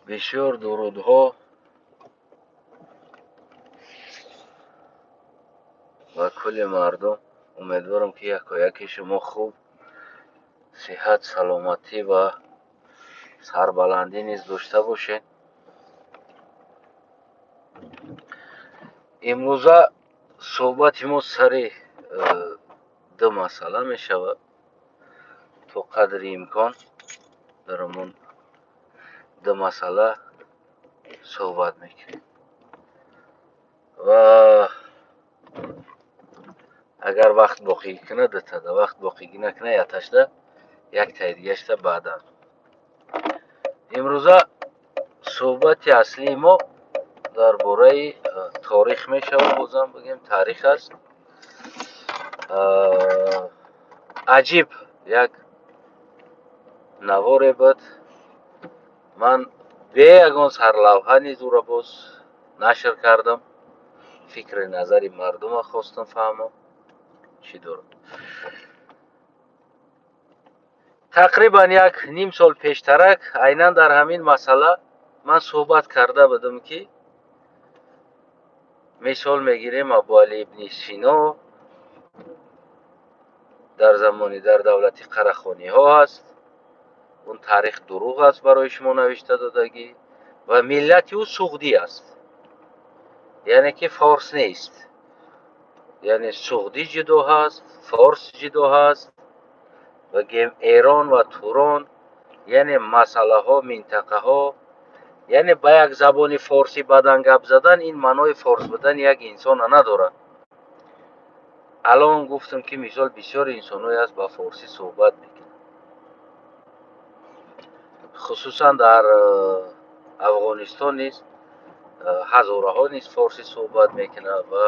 Бисёр дурудҳо ба кулли мардум. Умедворам, ки якояки шумо хуб, сиҳат, саломатӣ ва сарбаландӣ низ дошта бошед. Имрӯза суҳбати мо сари ду масъала мешавад. То қадри имкон дар ҳамон ду масъала суҳбат мекунем ва агар вақт боқӣ кунад, дутада, вақт боқӣ накунад, якташда, яктаи дигашта баъдан. Имрӯза суҳбати аслии мо дар бораи торих мешавад. Бозам бигем, таърих аст. Аҷиб як наворе буд. Ман бе ягон сарлавҳа низ ӯро боз нашр кардам. Фикри назари мардума хостам фаҳмам, чӣ дорад. Тақрибан як ним сол пештарак айнан дар ҳамин масъала ман суҳбат карда будам, ки мисол мегирем, Абуалӣ ибни Сино дар замони дар давлати Қарахониҳо ҳаст. Он таърих дурӯғ аст, барои шумо навишта додагӣ, ва миллати ӯ суғдӣ аст, яъне ки форс нест. Яъне суғдӣ ҷудо ҳаст, форс ҷудо ҳаст. Бигем, Эрон ва Турон, яъне масъалаҳо, минтақаҳо. Яъне ба як забони форсӣ бадан гап задан, ин маънои форс будани як инсона надорад. Алон гуфтам, ки мисол бисёр инсонҳое ҳаст, ба форсӣ суҳбат мекунанд, хусусан дар Афғонистон низ ҳазораҳо низ форсӣ суҳбат мекунанд ва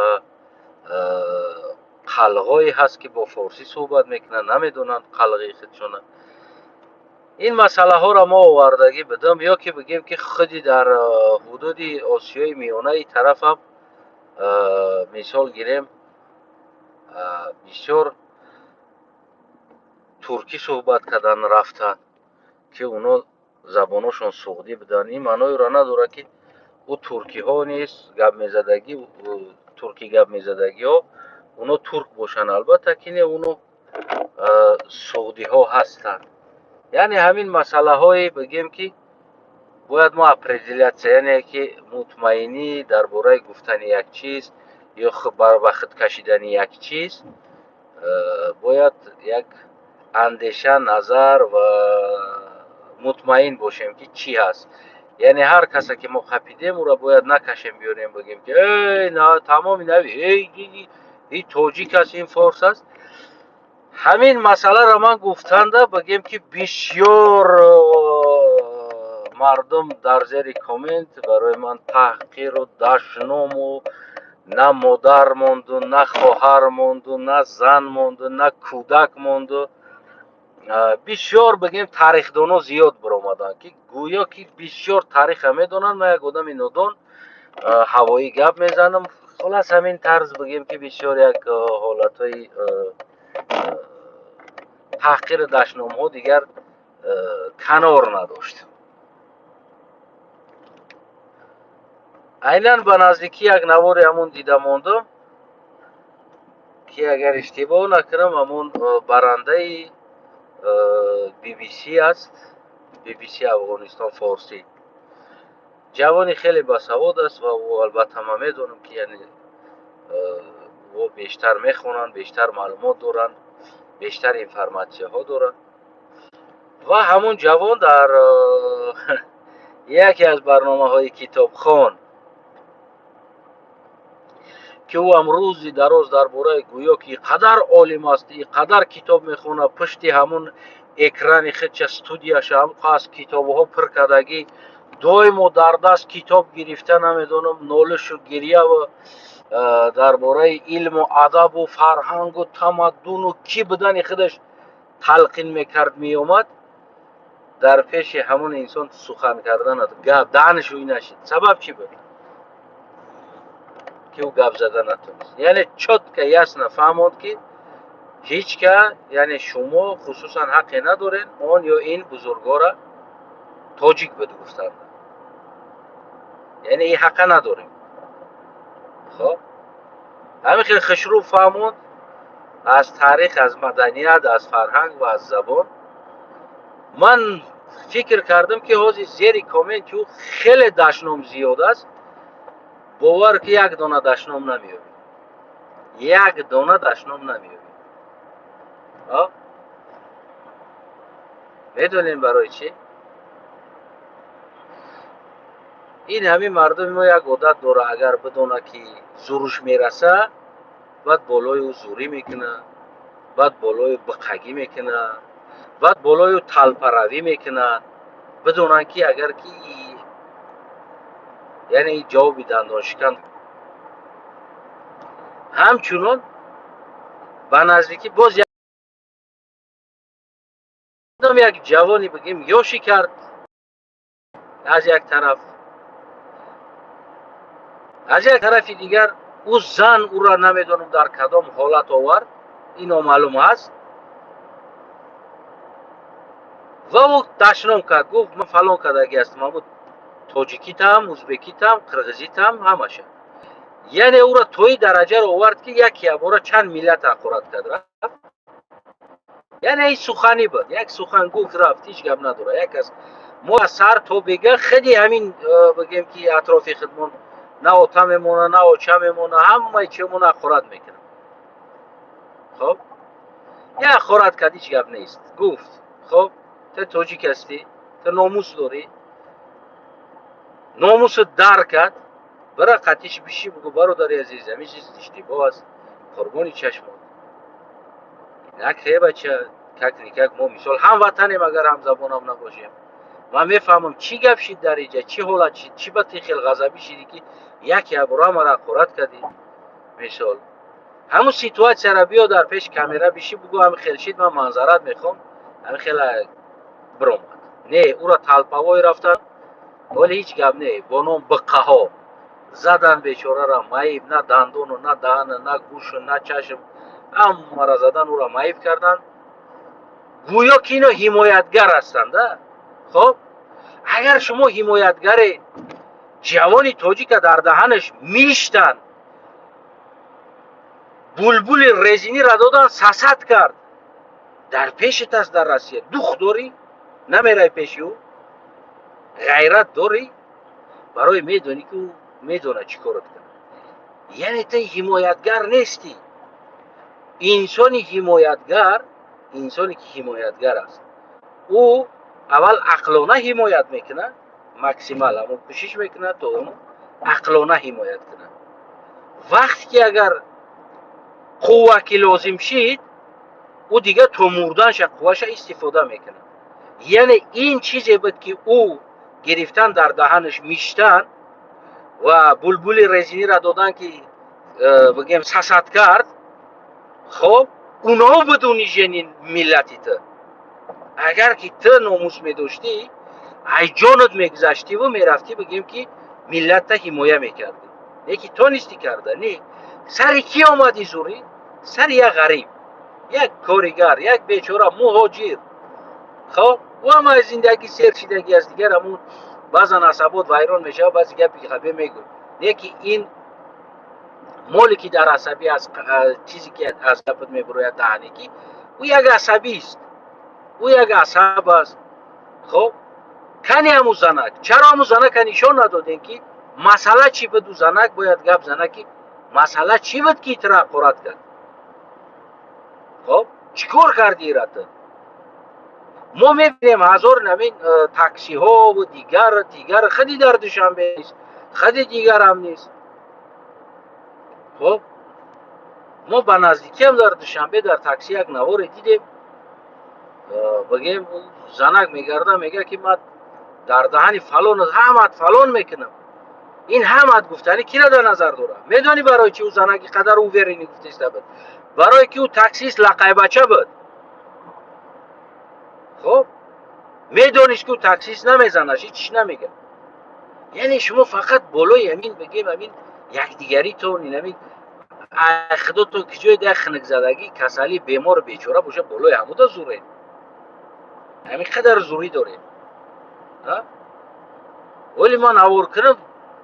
қалғое ҳаст, ки бо форсӣ суҳбат мекунанд, намедонанд қалғи худшона. Ин масъалаҳоро мо овардагӣ будам. Ё ки бигем, ки худи дар ҳудуди Осиёи Миёнаи тарафам, мисол гирем, бисёр туркӣ суҳбат кардан рафтанд, ки оно забоношон суғдӣ буданд. Ин маъноеро надорад, ки ӯ туркиҳо низ гап мезадагӣ, туркӣ гап мезадагиҳо, оно турк бошанд. Албатта ки не, оно суғдиҳо ҳастанд. Яъне ҳамин масъалаҳое, бигем, ки бояд мо определяться, яъне ки мутмаинӣ дар бораи гуфтани як чиз ё ба худ кашидани як чиз бояд як андеша, назар ва мутмаин бошем, ки чӣ ҳаст. Яъне ҳар касе ки мо қапидем, ӯро бояд накашем, биёрем, бигем, ки эй, тамоми нави, эй, ин тоҷик аст, ин форс аст. Ҳамин масъаларо ман гуфтанда, бигем, ки бисёр мардум дар зери коммент барои ман таҳқиру дашному, на модар монду, на хоҳар монду, на зан монду, на кӯдак монду. Бисёр, бигем, тарихдоно зиёд баромаданд, ки гӯё ки бисёр тариха медонанд. Ман як одами нодон ҳавоӣ гап мезанам. Хулас, ҳамин тарз, бигем, ки бисёр як ҳолатҳои таҳқиру дашномҳо дигар канор надошт. Айнан ба наздикӣ як навори ҳамун дида мондам, ки агар иштибоҳ накунам, ҳамун барандаи BBC аст, BBC Афғонистон форсӣ. Ҷавони хеле басавод аст ва ӯ, албатта, ман медонам, ки яъне ӯ бештар мехонанд, бештар маълумот доранд, бештар информатсияҳо доранд. Ва ҳамун ҷавон дар яке аз барномаҳои китобхон, ки ӯ ҳам рӯзи дароз дар бораи, гӯё ки қадар олим аст, қадар китоб мехонад, пушти ҳамун экрани худша, студияша ҳам аз китобҳо пур кардагӣ, доимо дар даст китоб гирифта, намедонам, нолишу гирьяву дар бораи илму адабу фарҳангу тамаддуну кӣ будани худаш талқин мекард, меомад дар пеши ҳамун инсон сухан карданат гап даҳанаш ӯй нашид. Сабаб чӣ буд, ки ӯ гап зада натонист? Яъне чётко, ясно фаҳмонд, ки ҳеҷ ка, яъне шумо хусусан, ҳаққе надоред он ё ин бузургора тоҷик буд гуфтанд. Яъне ин ҳаққа надорем. Хоб, ҳамин хел хушрӯ фаҳмонд аз таърих, аз маданият, аз фарҳанг ва аз забон. Ман фикр кардам, ки ҳозир зери комменти ӯ хеле дашном зиёд аст. Бовар ки, як дона дашном намеёбӣ, як дона дашном намеёбӣ. Медонем барои чӣ? Ин ҳамин мардуми мо як одат дора: агар бидона, ки зуруш мераса, баъд болои ӯ зурӣ мекунад, баъд болои биқагӣ мекунад, баъд болои ӯ талпаравӣ мекунад. Бидонанд, ки агар ки, яъне ҷавоби дандоншикан. Ҳамчунон ба наздикӣ боз як ҷавоне, бигем, ёшӣ кард аз як тараф, аз як тарафи дигар ӯ зан ӯро намедонам дар кадом ҳолат овард, ин номаълум аст, ва ӯ дашном кард, гуфт: «Ман фалон кардагӣ ҳастам, аммо тоҷикитам, узбекитам, қирғизитам, ҳамаша». Яъне ӯро то ин дараҷаро овард, ки як ябора чанд миллат ҳақорат кард, рафт. Яъне ин суханӣ буд, як сухан гуфт, рафт, ҳеҷ гап надорад. Як аз мо аз сар то бега хеле ҳамин бигем, ки атрофи худмон на ота мемона, на оча мемона, ҳамаи чиёмон ҳақорат мекунад. Хоб, як ҳақорат кард, ҳеҷ гап нест, гуфт. Хоб, ту тоҷик ҳастӣ, ту номус дорӣ, номусу дар кард. Бира, қатиш биши, бугӯ: «Бародари азиз, ҳамин чиз иштибоҳ аст, қурбони чашмон як бача». Как-никак мо мисол ҳамватанем, агар ҳамзабонам набошем. Ман мефаҳмам, чӣ гап шид дар инҷа, чӣ ҳолат шид, чӣ ба ти хел ғазабӣ шидӣ, ки як ябора маро ҳақорат кардӣ. Мисол, ҳамун ситуатсияро биё, дар пеши камера биши, бугӯ: «Ҳамин хел шид, ман маъзарат мехоҳам». Ҳамин хела биромад. Не, ӯро талпавой рафтан, вале ҳеҷ гап не, бо ном биққаҳо задан бечораро, маиб, на дандону, на даҳана, на гӯшу, на чашм, ҳамаро задан, ӯро маиб карданд. Гӯё ки ино ҳимоятгар ҳастанд. Хоб, агар шумо ҳимоятгаре, ҷавони тоҷика дар даҳанаш миштанд, булбули резиниро додан, сасад кард, дар пешит аст дар Россия, дух дорӣ, намерай пеши ӯ? Ғайрат дорӣ? Барои медонӣ, ки ӯ медонад чӣ корот кунад. Яъне ту ҳимоятгар нестӣ. Инсони ҳимоятгар, инсоне ки ҳимоятгар аст, ӯ аввал ақлона ҳимоят мекунад, максимал ҳамон кӯшиш мекунад, то он ақлона ҳимоят кунад. Вақте ки агар қувва ки лозим шид, ӯ дигар то мурданша қувваша истифода мекунад. Яъне ин чизе буд, ки ӯ гирифтан, дар даҳанаш миштан ва булбули резиниро додан, ки бигем, сасад кард. Хоб, уно буд унижение миллати ту. Агар ки ту номус медоштӣ, ай ҷонат мегузаштиву мерафтӣ, бигем, ки миллатта ҳимоя мекардӣ. Не ки тонистӣ карда. Не, сари кӣ омади зурӣ? Сари як ғариб, як коригар, як бечора муҳоҷир. Хоб, ӯ ҳам аз зиндагӣ сер шидагӣ аст. Дигар ҳамун баъзан асабот вайрон мешавад, баъзе гапи хабе мегӯ. Не ки ин моле ки дар асабӣ аст, чизе ки аз гапат мебурояд, даҳане ки ӯ як асабист, ӯ як асаб аст. Хоб, кани ҳамун занак? Чаро ҳамун занака нишон надодем, ки масъала чӣ буд? Ӯ занак бояд гап зана, ки масъала чӣ буд, ки тура ҳақорат кард. Хоб, чӣ кор карди ира ту? Мо мебинем ҳазор намин таксиҳову дигар дигар, худи дар Душанбе нест, худи дигарам нест. Хоб, мо ба наздикиам дар Душанбе дар такси як наворе дидем, бигем, занак мегарда, мега, ки ман дар даҳани фалон ҳамат фалон мекунам. Ин ҳамат гуфтани кира дар назар дорад? Медонӣ, барои чи ӯ занак и қадар уверенный гуфтеста буд? Барое ки ӯ таксист лақайбача буд. Хоб, медонист, ки ӯ таксист намезанаш, ҳичиш намега. Яъне шумо фақат болои ҳамин, бигем, ҳамин якдигаритон, ин ҳамин худотон ки ҷои як хунукзадагӣ, касалӣ, бемору бечора боша, болои ҳамуда зуред. Ҳамин қадар зурӣ доред. Вале ман авор кунам.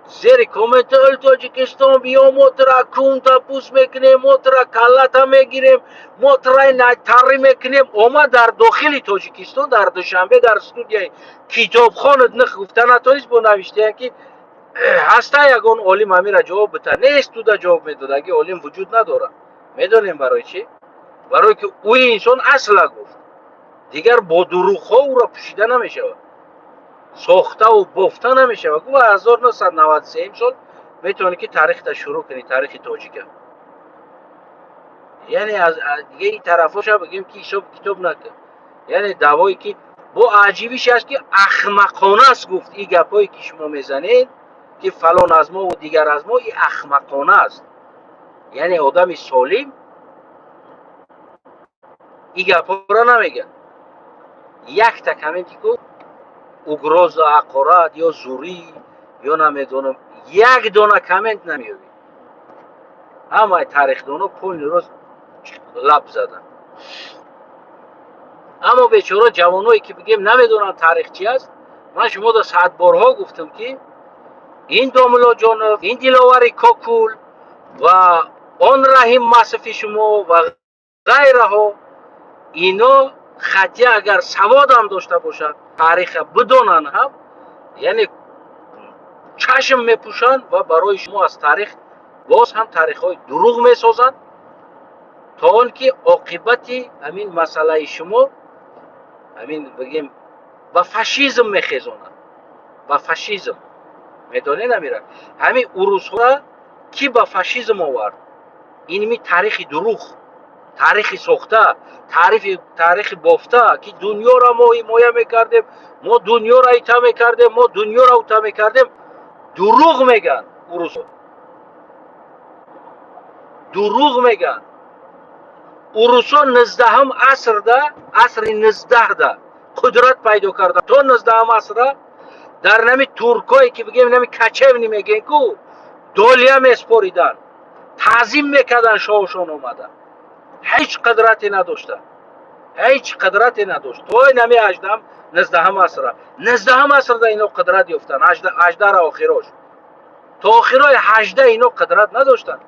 Зери коммент эл Тоҷикистон биё, мо тура кунта пӯст мекунем, мо тура каллата мегирем, мо тура таррӣ мекунем. Омад дар дохили Тоҷикистон, дар Душанбе, дар студияи китобхонат них гуфта натонист. Бо навиштаян ки ҳаста ягон олим ҳамира ҷавоб бита, нест. Туда ҷавоб медодаги олим вуҷуд надорад. Медонем барои чӣ? Барое ки ӯи инсон асла гуфт, дигар бо дурӯғҳо ӯро пӯшида намешавад, сохтаву бофта намешавад. Гуфт, 1993 сол метавонӣ ки таърихта шурӯъ кунӣ, таърихи тоҷика. Яъне аз дига ин тарафоша бигем ки ҳисоб китоб накун. Яъне даъвое ки бо аҷибиш аст ки ахмақона аст. Гуфт, ин гапҳое ки шумо мезанед, ки фалон аз мо ва дигар аз мо, ин ахмақона аст. Яъне одами солим ин гапҳоро намегӯяд. Якта комменти ку угроза, ҳақорат ё зурӣ ё намедонам, як дона коммент намеёбӣ. Ҳамаи тарихдоно полный рост лаб заданд. Аммо бечора ҷавоное ки бигем намедонанд таърих чи аст. Ман шумода садборҳо гуфтам, ки ин Домуллоҷонов, ин Диловари Кокул ва он Раҳим Масафи шумо ва ғайраҳо, ино хатия агар саводам дошта бошанд, таъриха бидонанд ҳам, яъне чашм мепӯшанд ва барои шумо аз таърих боз ҳам таърихҳои дурӯғ месозанд, то он ки оқибати ҳамин масъалаи шумо ҳамин бигем ба фашизм мехезонад, ба фашизм. Медонед, амира, ҳамин урусҳоро кӣ ба фашизм овард? Инми таърихи дурӯғ, таърихи сохта, таърихи бофта, ки дунёро мо ҳимоя мекардем, мо дунёро ита мекардем, мо дунёро ута мекардем. Дурӯғ мегӯянд урусҳо, дурӯғ мегӯянд урусҳо. 19-ҳум асрда, асри 19-да қудрат пайдо кардан. То 19-ҳум асрда дар нами туркое ки бигем, нами кочевник мегӯем ку, долия меспориданд, таъзим мекарданд шоҳшон омада. Ҳеҷ қудрате надоштанд, ҳеҷ қудрате надошт то нами 18-ам, 19-ҳум асра. 19-ҳум асрда ино қудрат ёфтанд, 18-ра охирош. То охирои 18 ино қудрат надоштанд.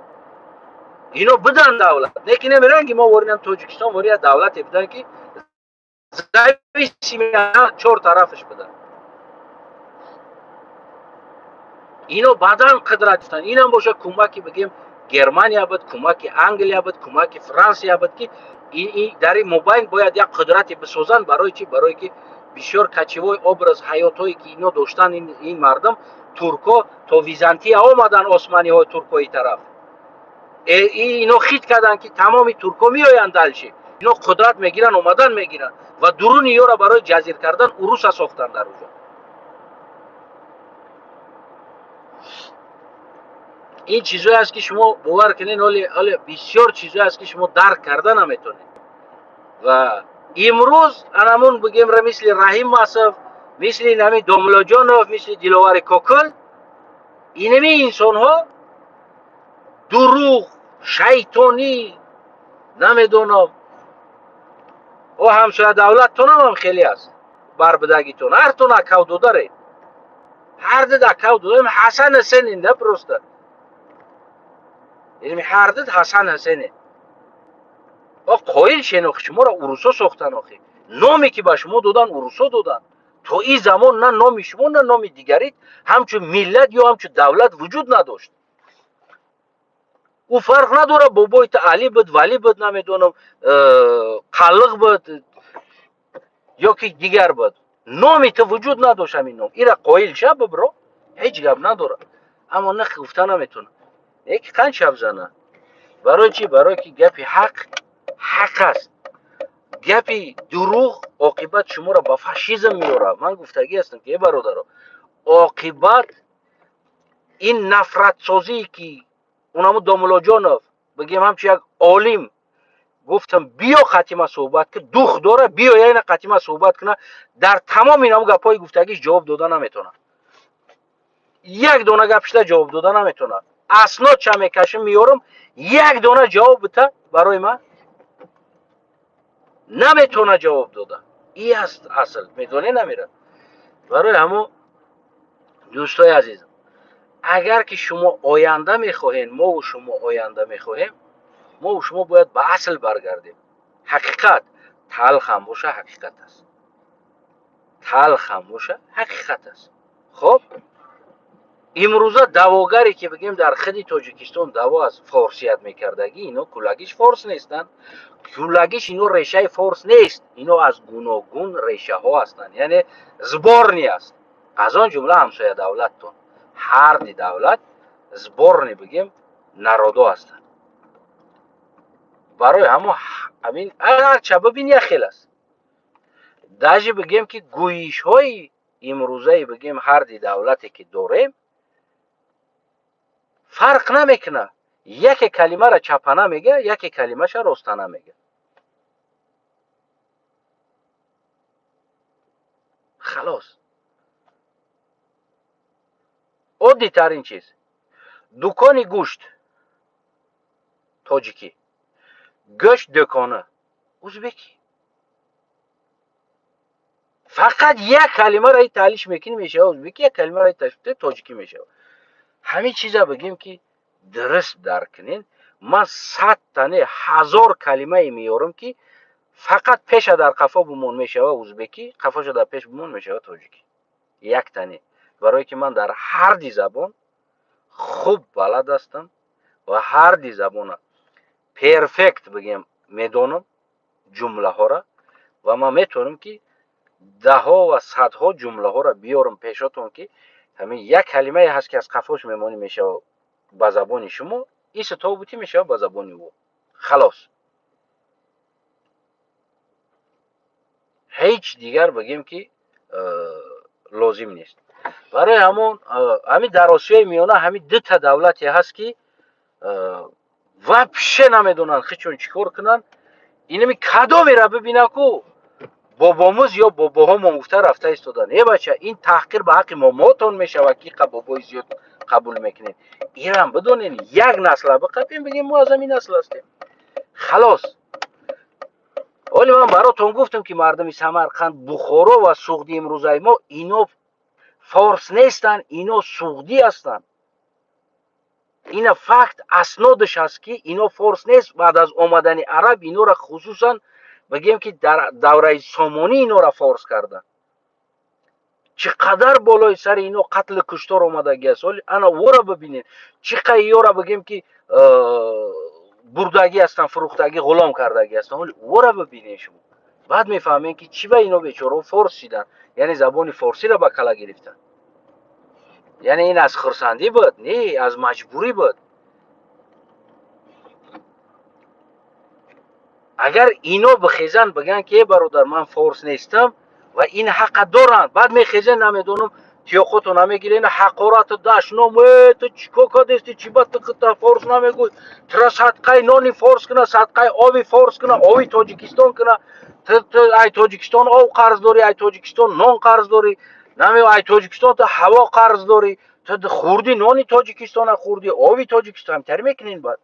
Ино буданд давлат, лекин намеранги мо воринам Тоҷикистон вория давлате буданд, ки зависимый чор тарафаш буданд. Ино баъдан қудрат ёфтанд. Инам боша кӯмаки бигем Германия буд, кӯмаки Англия буд, кӯмаки Франсия буд, ки дар ин мобайн бояд як қудрате бисозанд. Барои чӣ? Барое ки бисёр кочевой образ ҳаётҳое ки ино доштанд, ин мардум туркҳо то Византия омаданд, османиҳои туркҳои тараф. Ино хит карданд, ки тамоми туркҳо меоянд, дальше ино қудрат мегиранд, омадан мегиранд ва дуруни ёро барои ҷазир кардан уруса сохтанд дар уҷо. Ин чизое аст, ки шумо бовар кунед, ҳоле бисёр чизое аст, ки шумо дарк карда наметонед. Ва имрӯз анамун бигем, мисли Раҳим Масов, мисли нами Домуллоҷонов, мисли Диловари Кокул, инами инсонҳо дурӯғ, шайтонӣ, намедонам, о ҳамсоя давлаттонам хеле аст барбидагитон. Ҳартон акав додаред, ҳар дид акав додарем. Ҳасан Ҳасенин да, просто ҳар дид Ҳасан Ҳасене. О қоил шенохи шуморо урусо сохтан. Охи номе ки ба шумо додан, урусо додан. То ин замон на номи шумо, на номи дигарит ҳамчун миллат ё ҳамчун давлат вуҷуд надошт. Ӯ фарқ надорад, бобои та Али буд, Валӣ буд, намедонам, Қаллиқ буд ё ки дигар буд, номи ту вуҷуд надошт ҳамин ном. Ира қоил ша, бибро, ҳеҷ гап надорад. Аммо нах гуфта наметавонад, ки қанд шаб зана. Барои чӣ? Барое ки гапи ҳақ ҳақ аст, гапи дурӯғ оқибат шуморо ба фашизм меорад. Ман гуфтагӣ ҳастам, ки э бародаро, оқибат ин нафратсозие ки унамо Домуллоҷонов бигем, ҳамчун як олим гуфтам, биё қатима суҳбат ки дух дора, биё яна қатима суҳбат куна. Дар тамоми инам гапҳои гуфтагиш ҷавоб дода наметавонад, як дона гапшда ҷавоб дода наметавонад. Аснод ча мекашам, меёрам, як дона ҷавоб бита барои ман наметавона ҷавоб дода. И аст асл, медонӣ, намера. Барои ҳамо, дӯстои азизам. Агар ки шумо оянда мехоҳед, мову шумо оянда мехоҳем, мову шумо бояд ба асл баргардем. Ҳақиқат талхам боша, ҳақиқат аст. Талхам боша, ҳақиқат аст. Хоб, имрӯза даъвогаре ки бигем дар худи Тоҷикистон даъво аз форсият мекардагӣ, ино куллагиш форс нестанд. Куллагиш ино решаи форс нест, ино аз гуногун решаҳо ҳастанд, яъне сборный аст. Аз он ҷумла ҳамсоя давлаттон, ҳарди давлат сборный бигем народо ҳастанд. Барои ҳамо ҳамин ҳарча бибин, як хел аст. Даже бигем ки гӯйишҳои имрӯзаи бигем ҳарди давлате ки дорем фарқ намекунад. Яке калимаро чапана мега, яке калимаша ростана мега. Халос. Оддитарин чиз: дукони гӯшт тоҷикӣ, гӯшт дукона узбекӣ. Фақат як калимаро и таълиш мекунӣ, мешава узбекӣ, як калимаро тоҷикӣ мешава. Ҳамин чиза бигем ки дуруст дарк кунед. Ман 100-та не, 1000 калимае меёрам, ки фақат пеша дар қафо бумон, мешава узбекӣ, қафоша дар пеш бумон, мешава тоҷикӣ. Якта не, барое ки ман дар ҳарди забон хуб балад ҳастам ва ҳарди забона perfect бигем медонам ҷумлаҳоро, ва ман метавонам ки даҳҳо ва садҳо ҷумлаҳоро биёрам пешотон, ки ҳамин як калимае ҳаст, ки аз қафош мемонӣ, мешава ба забони шумо, иситобутӣ мешава ба забони ӯ. Халос, ҳеҷ дигар бигем ки лозим нест. Барои ҳамон ҳамин дар Осиёи Миёна ҳамин дута давлате ҳаст, ки вообще намедонанд хичон чӣ кор кунанд. Инами кадомеро бибина ку бобомуз ё бобоҳомон гуфта рафта истоданд. Э бача, ин таҳқир ба ҳаққи момотон мешавад, ки қа бобои зиёд қабул мекунед. Ирам бидонед, як насла биқабем, бигем мо аз ҳамин насл ҳастем. Халос. Ҳоли ман баротон гуфтам, ки мардуми Самарқанд, Бухоро ва Суғди имрӯзаи мо ино форс нестанд, ино суғдӣ ҳастанд. Ина факт аснодаш ҳаст, ки ино форс нест. Баъд аз омадани араб инора, хусусан бигем ки дар давраи Сомонӣ инора форс карданд. Чӣ қадар болои сари ино қатлу куштор омадагӣ аст. Ҳоли ана ора бибинед, чӣ қадр ёра бигем ки бурдагӣ ҳастанд, фурӯхтагӣ, ғулом кардагӣ ҳастанд. Ҳоли ора бибинед шумо, баъд мефаҳмем, ки чӣ ба ино бечораҳо форс шиданд, яъне забони форсиро ба кала гирифтанд. Яъне ин аз хурсандӣ буд? Не, аз маҷбурӣ буд. Агар ино бихезанд, бигӯянд ки э бародар, ман форс нестам ва ин ҳақа доранд, баъд мехезен, намедонам, тиёқото намегирен, ҳақорату дашном: э, ту чӣ кор кардести, чӣ ба ту форс намегӯй, тура садқаи нони форс куна, садқаи оби форс куна, оби Тоҷикистон куна, ту ай Тоҷикистон об қарз дорӣ, ай Тоҷикистон нон қарз дорӣ, наме ай Тоҷикистон ту ҳаво қарз дорӣ, ту хӯрди нони Тоҷикистона, хӯрди оби Тоҷикистон, ҳамтари мекунен. Баъд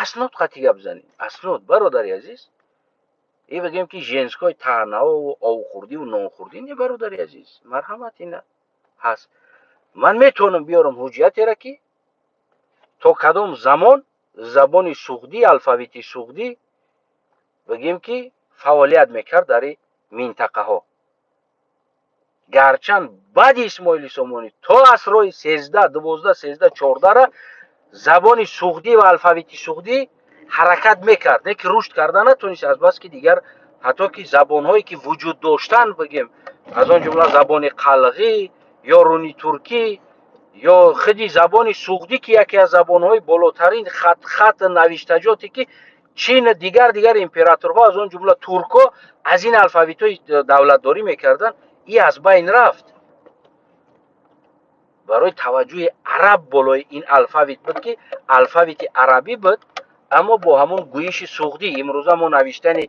аснод қати гап занед, аснод, бародари азиз. И бигем ки женской таънаову обхӯрдиву нонхӯрдӣ не, бародари азиз, марҳамат, ина ҳаст. Ман метавонам биёрам ҳуҷҷатеро, ки то кадом замон забони суғдӣ, алфавити суғдӣ бигем ки фаъолият мекард дар минтақаҳо. Гарчанд баъди Исмоили Сомонӣ то асрҳои 13, 12, 13, 14-ра забони суғдӣ ва алфавити суғдӣ ҳаракат мекард, не ки рушд карда натонист, азбаски дигар ҳатто ки забонҳое ки вуҷуд доштанд, бигем аз он ҷумла забони қалғӣ ё руни туркӣ ё худи забони суғдӣ, ки яке аз забонҳои болотарин хатхат навиштаҷоте, ки Чин, дигар императорҳо, аз он ҷумла туркҳо, аз ин алфавитҳои давлатдорӣ мекарданд, и аз байн рафт. Барои таваҷҷӯҳи араб болои ин алфавит буд, ки алфавити арабӣ буд, аммо бо ҳамон гӯиши суғдӣ. Имрӯза мо навиштани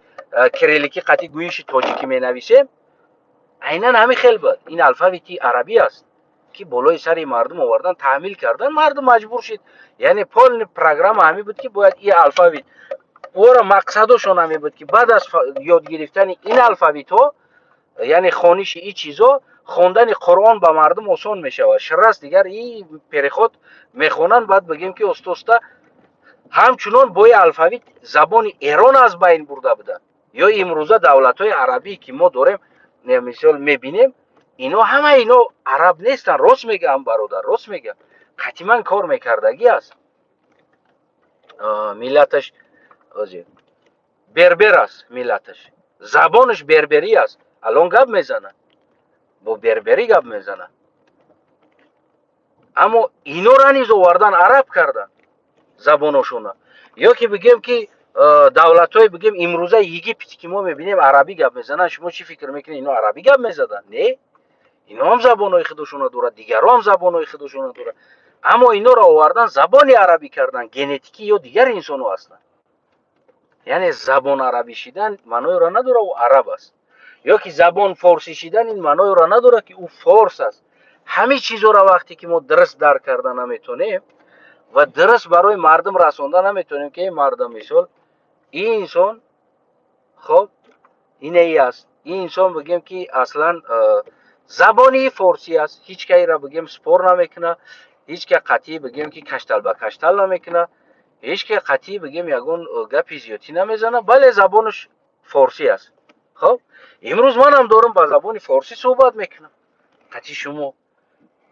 кирилликӣ қатъи гӯиши тоҷикӣ менависем, айнан ҳамин хел буд. Ин алфавити арабӣ аст, ки болои сари мардум овардан, таҳмил кардан, мардум маҷбур шид. Яъне полный программа ҳамин буд, ки бояд и алфавит ора мақсадошон ҳамин буд, ки баъд аз ёд гирифтани ин алфавитҳо, яъне хониши ин чизо, Хондани Қуръон ба мардум осон мешавад. Ширас дигар и переход мехонанд, баъд бигем ки оста-оста ҳамчунон бои алфавит забони Эрон аз байн бурда буданд. Ё имрӯза давлатҳои арабӣ, ки мо дорем, мисол мебинем, ино ҳама ино араб нестанд. Рост мегӯям, бародар, рост мегӯям. Қатъиман кор мекардагӣ аст. Миллаташ бербер аст, миллаташ, забонаш берберӣ аст. Алон гап мезанад, бо берберӣ гап мезанад. Аммо инора низ овардан, араб кардан забоношона. Ё ки бигем ки давлатҳое, бигем, имрӯза Египет, ки мо мебинем, арабӣ гап мезананд. Шумо чӣ фикр мекунед, ино арабӣ гап мезаданд? Не, ино ҳам забонҳои худошона дорад, дигарро ҳам забонҳои худошона дорад. Аммо инора овардан, забони арабӣ кардан, генетикӣ ё дигар инсонҳо ҳастанд. Яъне забон арабӣ шидан маъноеро надорад, ӯ араб аст, ё ки забон форсӣ шидан ин маъноеро надорад, ки ӯ форс аст. Ҳамин чизҳоро вақте ки мо дуруст дарк карда наметонем ва дуруст барои мардум расонда наметонем, ки эй мардум, мисол, ин инсон, хоб, инеи аст, ин инсон, бигем ки, аслан забони форсӣ аст, ҳеҷ кайра, бигем, спор намекунад, ҳеҷ ка қатъӣ, бигем ки, каштал ба каштал намекунад, ҳеҷ ка қатъӣ, бигем, ягон гапи зиёдтӣ намезанад. Бале, забонаш форсӣ аст. Хоб, имрӯз манам дорам ба забони форсӣ суҳбат мекунам қатъи шумо,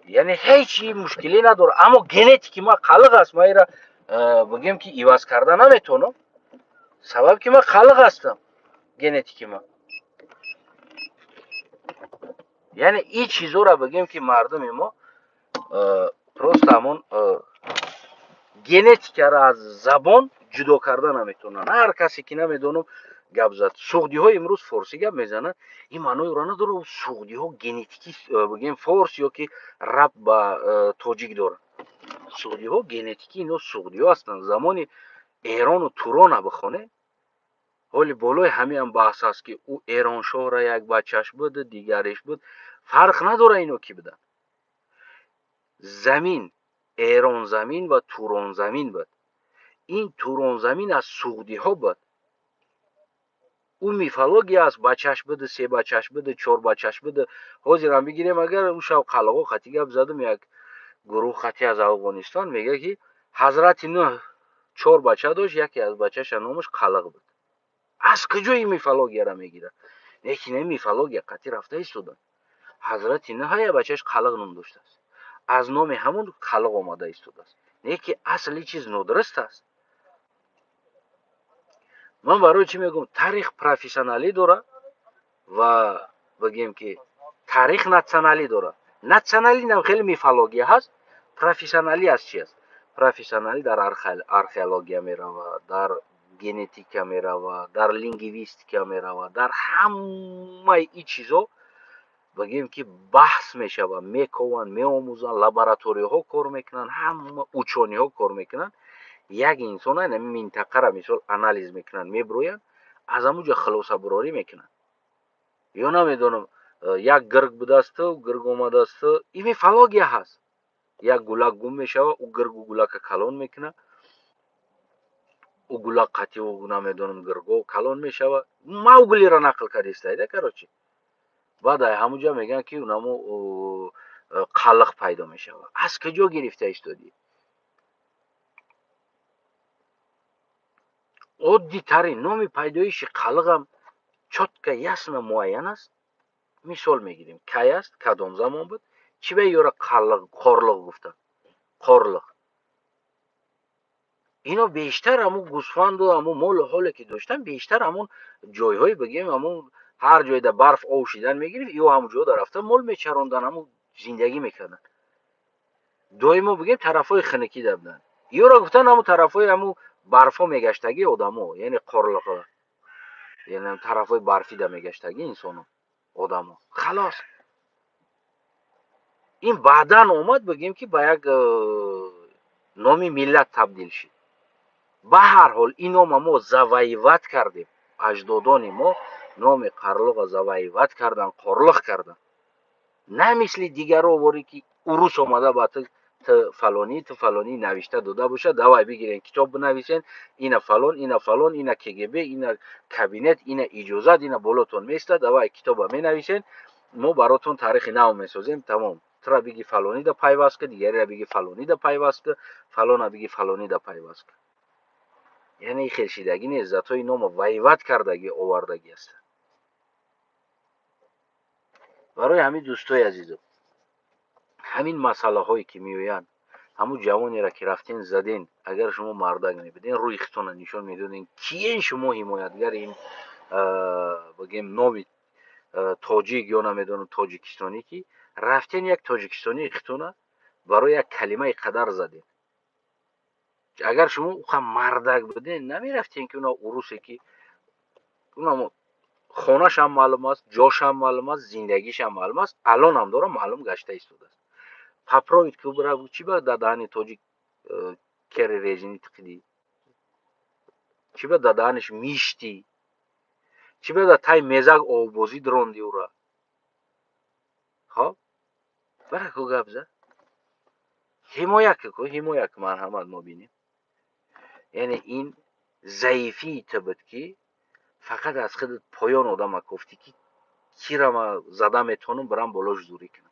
яъне ҳеҷ мушкиле надорад. Аммо генетики ман қалиқ аст, ман ира, бигем ки, иваз карда наметавонам, сабаб ки ман қалиқ ҳастам, генетики ман. Яъне ин чизҳоро, бигем ки, мардуми мо просто ҳамон генетикаро аз забон ҷудо карда наметавонанд. Ҳар касе ки, намедонам, гап зад, суғдиҳо имрӯз форсӣ гап мезананд, ин маънои ӯро надорад, суғдиҳо генетикӣ, бигем, форс ё ки рабт ба тоҷик доранд. Суғдиҳо генетикӣ ино суғдиҳо ҳастанд. Замони Эрону Турона бихонед. Ҳоли болои ҳамиам баҳс аст, ки ӯ Эроншоҳра як бачаш буд, дигареш буд, фарқ надорад ино кӣ буданд. Замин Эронзамин ва Туронзамин буд. Ин Туронзамин аз суғдиҳо буд. Ӯ мифология аст, бачаш буду, се бачаш буду, чор бачаш буду. Ҳозирам бигирем, агар ӯ шав қалғо қатӣ гап задам, як гурӯҳ қатӣ аз Афғонистон, мегӯяд, ки ҳазрати Нӯҳ чор бача дошт, яке аз бачаша номаш Қалиқ буд. Аз куҷо ин мифологияро мегирад? Лекин ин мифология қатӣ рафта истода. Ҳазрати Нӯҳ я бачаш Қалиқ ном доштааст, аз номи ҳамон Қалиқ омада истодааст. Не ки асли чиз нодуруст аст. Ман барои чӣ мегӯям, таърих профессионалӣ дорад ва, бигем ки, таърих натсионалӣ дорад. Натсионалӣ нам хеле мифология ҳаст, профессионалӣ аз чи аст? Профессионалӣ дар археология меравад, дар генетика меравад, дар лингвистика меравад, дар ҳамаи ин чизҳо, бигем ки, баҳс мешавад, мекованд, меомӯзанд, лабораторияҳо кор мекунанд, ҳама учёный ҳо кор мекунанд. Як инсон ҳамин минтақаро, мисол, анализ мекунанд, мебироянд, аз ҳамун ҷо хулосабурорӣ мекунанд. Ё намедонам, як гирг будасту гирг омадасту, ин мифология ҳаст. Як гулак гум мешавад, ӯ гиргу гулака калон мекунад, ӯ гулак қатъи ӯ, намедонам, гирго калон мешавад. Мауглиро нақл кардистайда, короче. Баъд ай ҳамун ҷо мегӯянд, ки унамо қалиқ пайдо мешавад. Аз куҷо гирифта истодӣ? Оддитарин номи пайдоиши қалиқам чётко, ясно муайян аст. Мисол мегирем, кай аст, кадом замон буд, чӣ ба ёра қорлиқ гуфтанд? Қорлиқ ино бештар ҳамун гӯсфанду ҳамун молу ҳоле ки доштан, бештар ҳамун ҷойҳое, бигем, ҳамун ҳар ҷойда барф ов шидан мегирифт, ё ҳамун ҷода рафта мол мечарондан, ҳамун зиндагӣ мекарданд. Доимо, бигем, тарафҳои хунукида буданд. Ёро гуфтанд ҳамун тарафҳои ҳамун барфҳо мегаштагӣ одамо, яъне қорлиқо, яъне тарафҳои барфида мегаштагӣ инсоно, одамо. Халос, ин баъдан омад, бигем ки, ба як номи миллат табдил шид. Ба ҳар ҳол, ин нома мо завоевать кардем. Аҷдодони мо номи қарлуға завоевать кардан, қорлиқ кардан, на мисли дигаро воре, ки урус омада ба ту фалонӣ, ту фалонӣ навишта дода бошад. Давай, бигирен, китоб бинависен, ина фалон, ина фалон, ина КГБ, ина кабинет, ина иҷозат, ина болотон места, давай, китоба менависен. Мо баротон таърихи нав месозем, тамом. Тура биги фалонида пайваст ка, дигареро биги фалонида пайваст ка, фалона биги фалонида пайваст ка. Яъне хелшидагӣ нест, затои нома воевать кардагӣ овардагӣ ҳастанд. Барои ҳамин, дӯстои азизо, ҳамин масъалаҳое ки меоянд, ҳамун ҷавонеро ки рафтен заден, агар шумо мардак мебуден, рӯи худтонро нишон медоден, киен шумо ҳимоятгари ин, бигем, номи тоҷик ё намедонам тоҷикистонӣ, ки рафтен як тоҷикистонии худтона барои як калимаи қадар заден. Агар шумо уқа мардак буден, намерафтен ки уна урусе ки унамо хонашам маълум аст, ҷошам маълум аст, зиндагишам маълум аст, алонам дора маълум гашта истодааст. Поправить ку, бира, чӣ ба дар даҳани тоҷик кери резинӣ тиқидӣ? Чӣ ба дар даҳаниш миштӣ? Чӣ ба дар таи мезак оббозӣ дронди ӯра? Хоб, бара ку, гап зад, ҳимоя ку, ҳимоя ку, марҳамат, мо бинем. Яъне ин заифии ту буд, ки фақат аз худат поён одама кофтӣ, ки кира ма зада метавонам, бирам болош зурӣ кунам.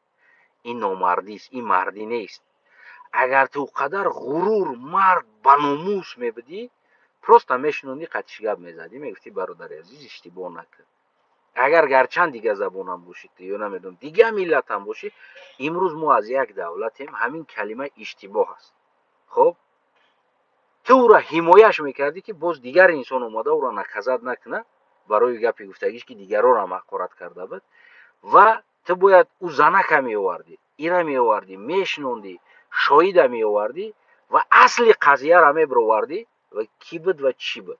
Ин номардист, ин мардӣ нест. Агар ту қадар ғурур, мард ба номус мебудӣ, просто мешунонди, қатиш гап мезадӣ, мегуфтӣ: «Бародари азиз, иштибоҳ накун». Агар гарчанд дига забонам бошӣ ё намедонам дига миллатам бошӣ, имрӯз мо аз як давлатем, ҳамин калима иштибоҳ аст. Хоб, ту ӯра ҳимояш мекардӣ, ки боз дигар инсон омада ӯра наказать накуна барои гапи гуфтагиш, ки дигарора ҳақорат карда буд. Ва ту бояд ӯ занака меовардӣ, ира меовардӣ, мешинондӣ, шоҳида меовардӣ ва асли қазияра мебировардӣ, ва кӣ буд ва чӣ буд.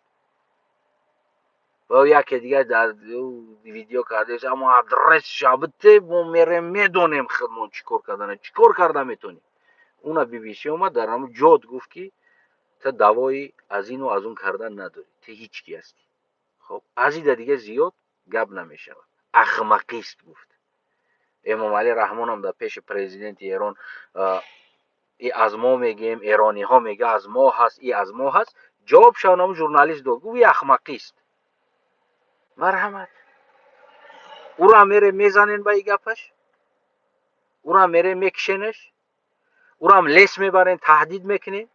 Ва яке дигар дар видео кардааст, аммо адрес шабте мо мерем, медонем худмон чӣ кор кардана, чӣ кор карда метонем. Уна BBC омад, дар ҳамун ҷод гуфт, ки ту давои аз ину аз он кардан надорӣ, ту ҳеҷ ки ҳастӣ. Хоб, аз ида дига зиёд гап намешавад, ахмақист, гуфт. Эмомалӣ Раҳмонам дар пеши президенти Эрон и аз мо мегӯем, эрониҳо мега аз мо ҳаст, и аз мо ҳаст. Ҷавоб шавнаму журналист дод, гуфт: «Ахмақист». Марҳамат, ура мере мезанен ба и гапаш, урам мере мекишенаш, урам лес мебарен, таҳдид мекунем.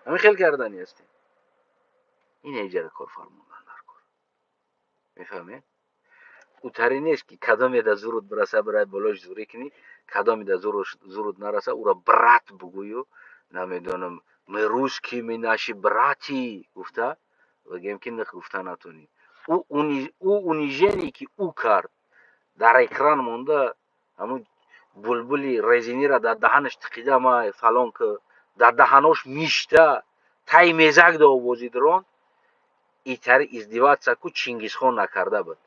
Ҳамин хел кардани ҳастем. Ин эҷара кор фармондан дар кор, мефаҳмед? Утаре нест, ки кадомеда зурут бираса, бирай болош зурӣ кунӣ, кадомеда зурут нараса, ура брат бугӯю, намедонам, мы русские, мы наши братья гуфта, бигем, ки них гуфта натонӣ. Ӯ унижение, ки ӯ кард, дар экран монда, ҳамун булбули резинира дар даҳанаш тиқида, ма фалон ки дар даҳанош мишта, таи мезак да овози дрон, итари издеваться ку Чингисхон накарда буд.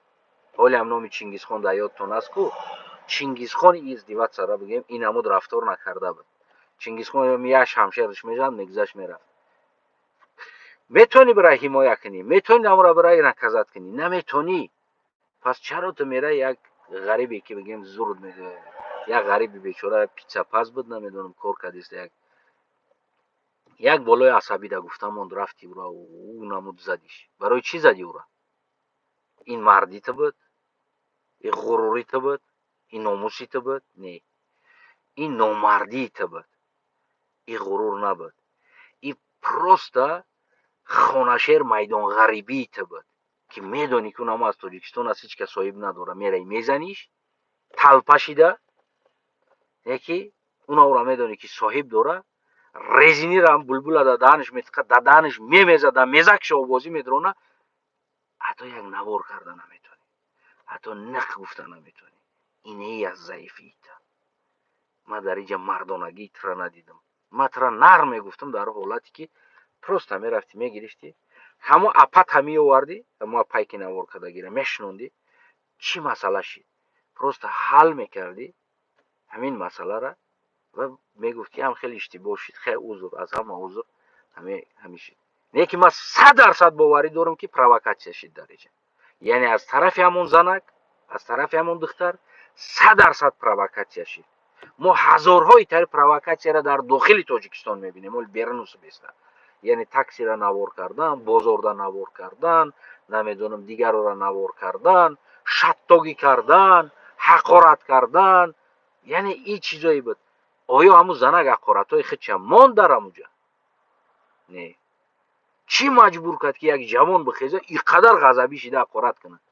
Ҳолиам номи Чингисхон дар ёдтон аст ку? Чингисхон издеваться ра, бигем, ин ҳамуд рафтор накарда буд. Чингисхон як шамшерш мезад, мегузашт, мерафт. Метавонӣ бирай ҳимоя кунӣ, метавонӣ амра бирай наказать кунӣ, наметонӣ. Пас чаро ту мерай як ғарибе, ки бигем зур, як ғариби бечора, питсапаз буд, намедонам, кор кардист, як болои асабида гуфта монд, рафти ура ӯ намуд задиш. Барои чӣ задӣ ура? Ин мардӣ ту буд? Ин ғурури ту буд? Ин номуси ту буд? Не, ин номардии ту буд, ин ғурур набуд, ин просто хонашер майдонғарибии ту буд, ки медонӣ, ки унамо аз Тоҷикистон аст, ҳеҷ кас соҳиб надора, мераи мезаниш талпа шида, яки уна ура медонӣ, ки соҳиб дора, резинира булбула дар даҳанаш метиқа, дар даҳанаш мемеза, дар мезакша овозӣ медрона. Ҳатто як навор карда наметавонӣ, ҳатто нақ гуфта наметавонӣ. Инеи аз заифии та. Ман дар инҷа мардонагии тура надидам. Ман тура нарм мегуфтам, дар ҳолате ки просто мерафтӣ, мегирифтӣ, ҳамо апата меовардӣ, ҳамо апай, ки навор кардагира, мешинондӣ, чӣ масъала шид, просто ҳал мекардӣ ҳамин масъалара ва мегуфтӣ: ҳам хеле иштибоҳ шид, хел узр, аз ҳама узр, ҳами шид. Не ки ман 100% боварӣ дорам, ки провокатсия шид дар инҷа, яъне аз тарафи ҳамон занак, аз тарафи ҳамон духтар 100% провокатсия шид. Мо ҳазорҳои тари провокатсияро дар дохили Тоҷикистон мебинем, оли берунусу беста, яъне таксиро навор кардан, бозорда навор кардан, намедонам, дигарора навор кардан. Шаттогӣ кардан, ҳақорат кардан, яъне ин чизое буд. Оё ҳамун занак ҳақоратҳои худша монд дар ҳамуҷа? Не. Чӣ маҷбур кард, ки як ҷавон бихеза, ин қадар ғазабӣ шида ҳақорат кунад?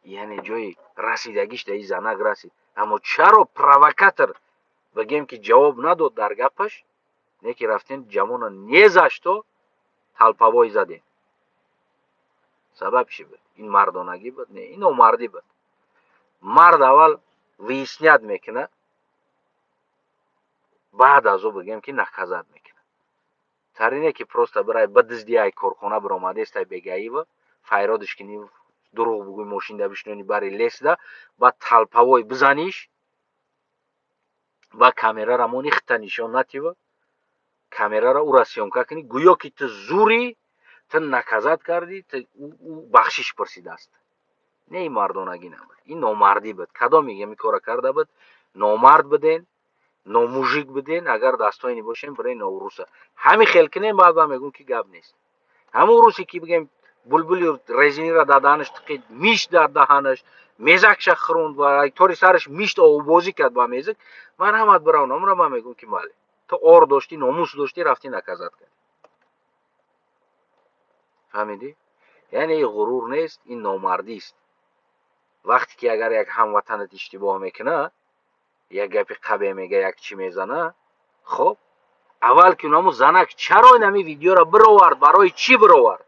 Яъне ҷои расидагиш дар ин занак расид. Аммо чаро провокатор, бигем, ки ҷавоб надод дар гапаш, не ки рафтем, ҷавона незашто талпавой задем? Сабаб чӣ буд? Ин мардонагӣ буд? Не, ин номардӣ буд. Мард аввал выяснять мекунад, баъд аз ӯ, бигем, ки наказать мекунад. Тарине ки просто бирай бидизди, ай корхона биромадестай бегаива, файродиш кини, дурӯғ бугӯй, мошинда бишинони, бари лесда, баъд талпавой бизаниш, ба камерара мони, хита нишон натива, камерара ура съёмка кунӣ, гӯё ки ту зури, ту наказать кардӣ, ӯ бахшиш пурсидааст. Не, ин мардонагӣ набуд, ин номардӣ буд. Кадом ин кора карда буд, номард буден, номужик буден. Агар достойный бошем, бирен навруса ҳамин хел кунем, баъд ман мегӯм, ки гап нест. Ҳамун рӯзе ки, бигем, булбули резинира дар даҳанаш тиқид, мишт дар даҳанаш, мезакша хӯронд ва тори сараш мишт овбозӣ кард ба мезак, ман ҳамат биравнамра, ман мегӯм, ки мале, ту ор доштӣ, номус доштӣ, рафтӣ, наказать кардӣ. Фаҳмидӣ? Яъне ин ғурур нест, ин номардист. Вақте ки агар як ҳамватанат иштибоҳ мекунад, як гапи қабе мега, як чӣ мезана, хоб, аввал ки наму занак чаро инами видеоро бировард? Барои чӣ бировард?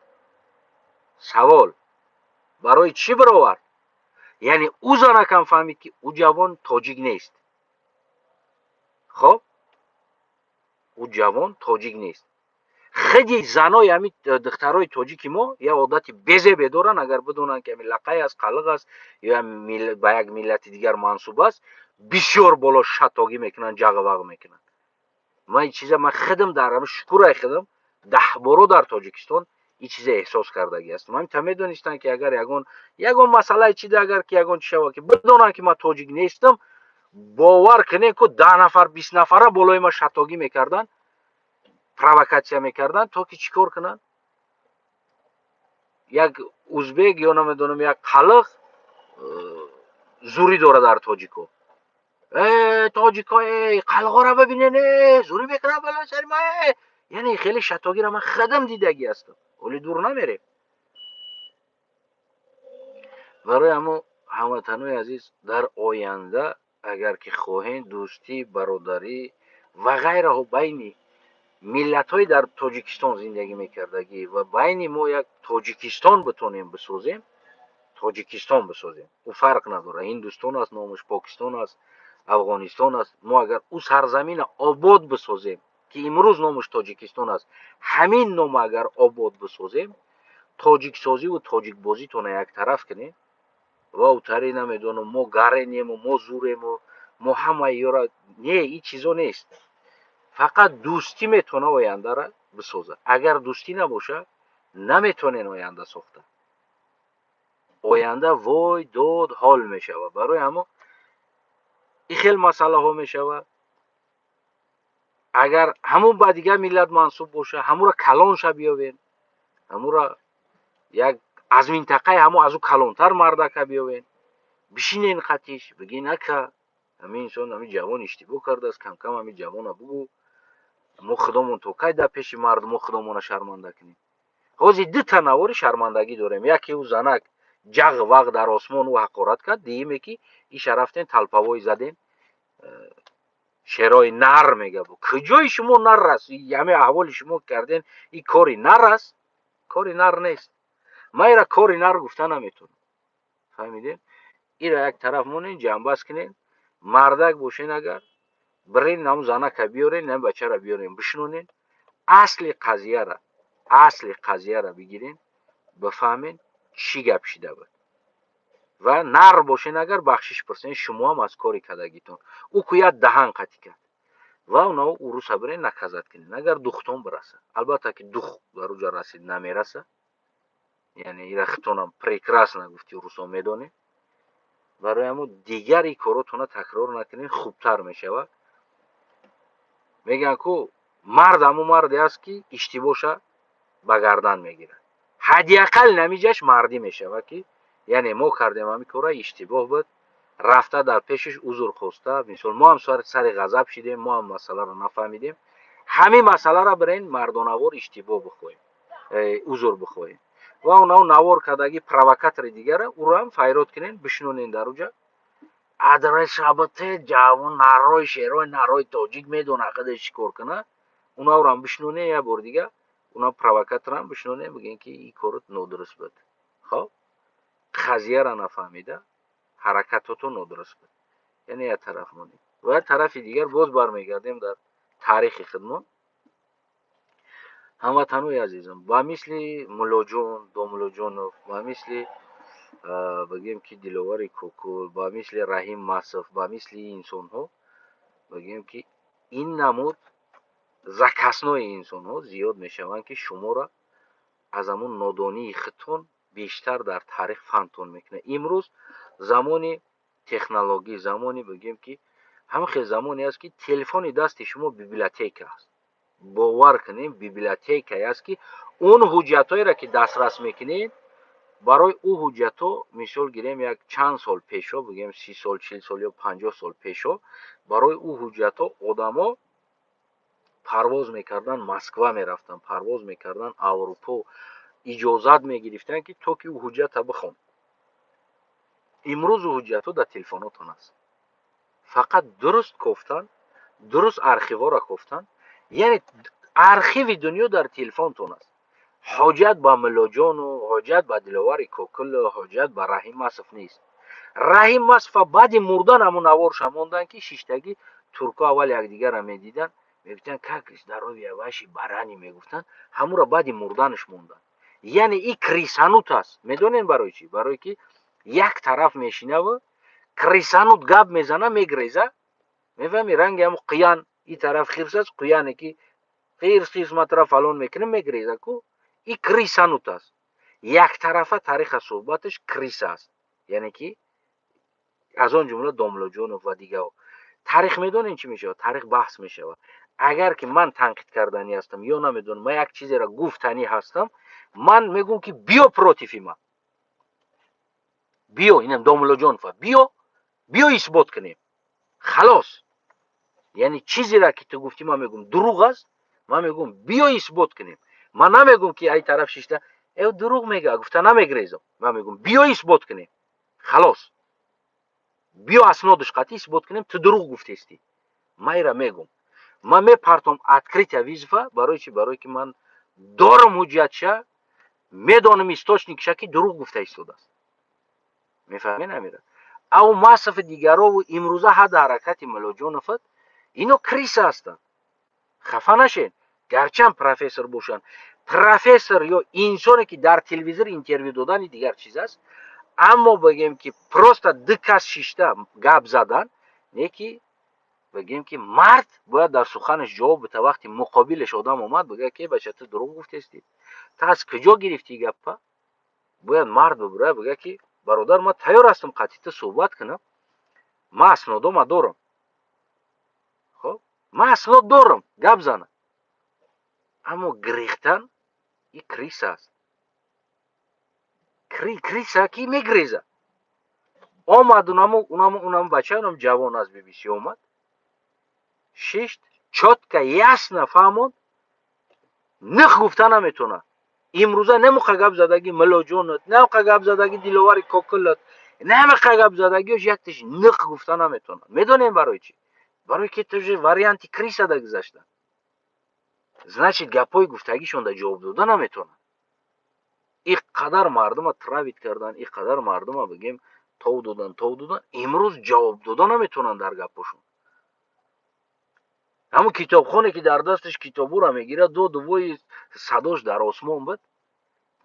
Савол: барои чӣ бировард? Яъне ӯ занакам фаҳмид, ки ӯ ҷавон тоҷик нест. Хоб, ӯ ҷавон тоҷик нест. Хеле занои ҳами духтарои тоҷики мо як одати безебе доранд: агар бидонанд, ки ҳами лақай аст, қалиқ аст ё ба як миллати дигар мансуб аст, бисёр боло шатогӣ мекунанд, ҷағвағ мекунанд. Ман ин чиза ман худам дар ҳами шукурай худам 10 боро дар Тоҷикистон ин чиза эҳсос кардагӣ ҳастам. Ҳамин та медонистанд, ки агар ягон масъалаи чида, агар ки ягон чи шава, ки бидонанд, ки ман тоҷик нестам, бовар кунед, ку 10 нафар, 20 нафара болои ман шатогӣ мекарданд, провокатсия мекарданд, то ки чӣ кор кунанд? Як узбек ё намедонам, як қалиқ зурӣ дора дар тоҷико. Э, тоҷико, э, қалғора бибинен, э, зурӣ мекунад балои сари ма, э. Яъне хеле шатогиро ман худам дидагӣ ҳастам. Оли дур намерем. Барои ҳамо, ҳамватанои азиз, дар оянда агар ки хоҳем дӯстӣ, бародарӣ ва ғайраҳо байни миллатҳои дар Тоҷикистон зиндагӣ мекардагӣ ва байни мо як Тоҷикистон битонем бисозем, Тоҷикистон бисозем, ӯ фарқ надорад, Ҳиндустон аст номаш, Покистон аст, Афғонистон аст, мо агар ӯ сарзамина обод бисозем, ки имрӯз номаш Тоҷикистон аст, ҳамин нома агар обод бисозем, тоҷиксозиву тоҷикбозитона яктараф кунем ва утаре намедонам, мо гаренему, мо зурему, мо ҳамаи ёра, не, ин чизо нест. Фақат дӯстӣ метавона ояндара бисозад. Агар дӯстӣ набошад, наметавонен оянда сохта. Оянда вой дод ҳол мешавад. Барои ҳамо ин хел масъалаҳо мешавад. Агар ҳамун ба дигар миллат мансуб боша, ҳамура калонша биёвен, ҳамура як аз минтақаи ҳамо аз ӯ калонтар мардака биёвен, бишинен қатиш, бигин: «Ака, ҳамин инсон, ҳамин ҷавон иштибоҳ кардааст, камкам ҳамин ҷавона бугӯ. Мо худомон то кай дар пеши мардумо худомона шарманда кунем?» Ҳозир дута навори шармандагӣ дорем: яке ӯ занак ҷағ вағ дар осмон ӯ ҳақорат кард, дуюме ки иша рафтен, талпавой заден. Шерои нар мега. Куҷои шумо нар аст? Ҳаме аҳволи шумо карден, ин кори нар аст? Кори нар нест. Ман ира кори нар гуфта наметавонам. Фаҳмидем? Ира як тараф монен, ҷамъбаст кунен. Мардак бошен агар, бирен, ҳамун занака биёрен, ҳамин бачаро биёрен, бишинонен, асли қазияра бигирен, бифаҳмен, чӣ гап шида буд. Ва нар бошен агар, бахшиш пурсен шумоам аз кори кардагитон. Ӯ ку як даҳан қатӣ кард ва оно уруса бирен, наказать кунен, агар духтон бираса. Албатта ки дух дар уҷа расид намераса. Яъне ира хитонам прекрасно гуфти, урусо медонем. Барои ҳамо дигар ин коротона такрор накунен, хубтар мешавад. Мегӯянд ку, мард ҳамун марде аст, ки иштибоҳша ба гардан мегирад. Ҳадди ақал намиҷаш мардӣ мешавад, ки Яъне мо кардем ҳамин кора, иштибоҳ буд, рафта дар пешаш узр хоста. Мисол, мо ҳам сари ғазаб шидем, мо ҳам масъаларо нафаҳмидем. Ҳамин масъаларо бирен мардонавор иштибоҳ бихоҳем, узр бихоҳем. Ва онав навор кардаги провокатори дигара уро ҳам файрод кунен, бишнонен дар уҷа. Адресабате ҷавон нарои шерои нарои тоҷик медона қадаш чӣ кор кунад. Унаврам бишноне як бор дига, уна провокаторам бишноне, бигӯен ки ин корот нодуруст буд. Хоб, қазияро нафаҳмида ҳаракатото нодуруст буд. Яъне як тараф монем ва як тарафи дигар боз бармегардем дар таърихи худмон. Ҳамватанои азизам, ба мисли Муллоҷон Домуллоҷонов, ба мисли бигӯем ки Диловари Кокул, ба мисли Раҳим Масов, ба мисли инсонҳо, бигӯем ки ин намуд закаснои инсонҳо зиёд мешаванд, ки шуморо аз ҳамун нодонии худтон бештар дар таърих фаҳмтон мекунад. Имрӯз замони технологӣ, замони бигӯем ки ҳамин хел замоне аст, ки телефони дасти шумо библиотека аст. Бовар кунем, библиотекае аст, ки он ҳуҷҷатҳоеро ки дастрас мекунед, барои ӯ ҳуҷҷатҳо, мисол гирем, як чанд сол пешо, бигӯем 30 сол, 40 сол ё 50 сол пешо, барои ӯ ҳуҷҷатҳо одамо парвоз мекарданд, Москва мерафтанд, парвоз мекарданд Аврупо, иҷозат мегирифтанд, ки то ки ӯ ҳуҷҷата бихон. Имрӯз ӯ ҳуҷҷатҳо дар телефонотон аст. Фақат дуруст кофтан, дуруст архивҳоро кофтан, яъне архиви дунё дар телефонтон аст. Ҳоҷат ба Муллоҷону, ҳоҷат ба Диловари Кокулу, ҳоҷат ба Раҳим Масов нест. Раҳим Масова баъди мурдан ҳамун наворша монданд, ки шиштагӣ туркҳо аввал якдигарро медиданд, мегуфтанд: «Как здоровье ваши, барани?» мегуфтанд. Ҳамуро баъди мурданаш монданд. Яъне и крысанут аст. Медонем барои чӣ? Барое ки як тараф мешинаву крысанут гап мезана, мегреза. Мефаҳми, ранги ҳамун қиян, и тараф хирс аст, қияне ки хирс хирс матра фалон мекунем, мегреза ку. И крысанут аст. Яктарафа тариха суҳбаташ крыса аст. Яъне ки аз он ҷумла Домлоҷонов ва дигарҳо. Таърих медонем чӣ мешавад? Таърих баҳс мешавад. Агар ки ман танқид карданӣ ҳастам ё намедонам, ман як чизеро гуфтанӣ ҳастам, ман мегӯм ки биё против и ман, биё, инам Домуллоҷонова, биё, биё исбот кунем, халос. Яъне чизеро ки ту гуфтӣ, ман мегӯм дурӯғ аст, ман мегӯм биё исбот кунем. Ман намегӯм ки ай тараф шишта э дурӯғ мега гуфта намегрезам. Ман мегӯм биё исбот кунем, халос, биё аснодаш қатъи исбот кунем, ту дурӯғ гуфтестӣ. Ман ира мегӯм, ман мепартом открытия вызов а. Барои чӣ? Барое ки ман дорам ҳуҷҷатша, медонам источник ша, ки дурӯғ гуфта истодааст. Мефаҳмед амира? Ав Масафи дигарову имрӯза ҳадда ҳаракати Муллоҷоноват, ино крыса ҳастанд. Хафа нашед, гарчанд профессор бошанд. Профессор ё инсоне ки дар телевизор интервю додани дигар чиз аст, аммо бигем ки просто ду кас шишта гап задан не, ки бигем ки мард бояд дар суханаш ҷавоб бита. Вақти муқобилаш одам омад, бигӯяд ки бача, ту дурӯғ гуфтестӣ, ту аз куҷо гирифтӣ гаппа? Бояд мард бибурад, бигӯяд ки бародар, ман тайёр ҳастам қатъи ту суҳбат кунам, ман аснодома дорам, хоб, ман аснод дорам, гап занам. Аммо гирехтан и крыса аст. Крыса ки мегреза. Омад унаму бача, унам ҷавон аз BBC омад, шишт, чётко, ясно фаҳмонд. Них гуфта наметонад. Имрӯза немуқа гап задаги Милоҷонат, немуқа гап задаги Диловари Кокулат, немуқа гап задагиош якташ ниқ гуфта наметонад. Медонем барои чӣ? Барои ки тоже варианти крыса да гузашта, значит, гапҳои гуфтагишонда ҷавоб дода наметонад. Ин қадар мардума травить кардан, ин қадар мардума, бигем, тов додан, тов додан, имрӯз ҷавоб дода наметонанд дар гапҳошон. Ҳамун китобхоне ки дар дасташ китобура мегирад, доду вои садош дар осмон буд,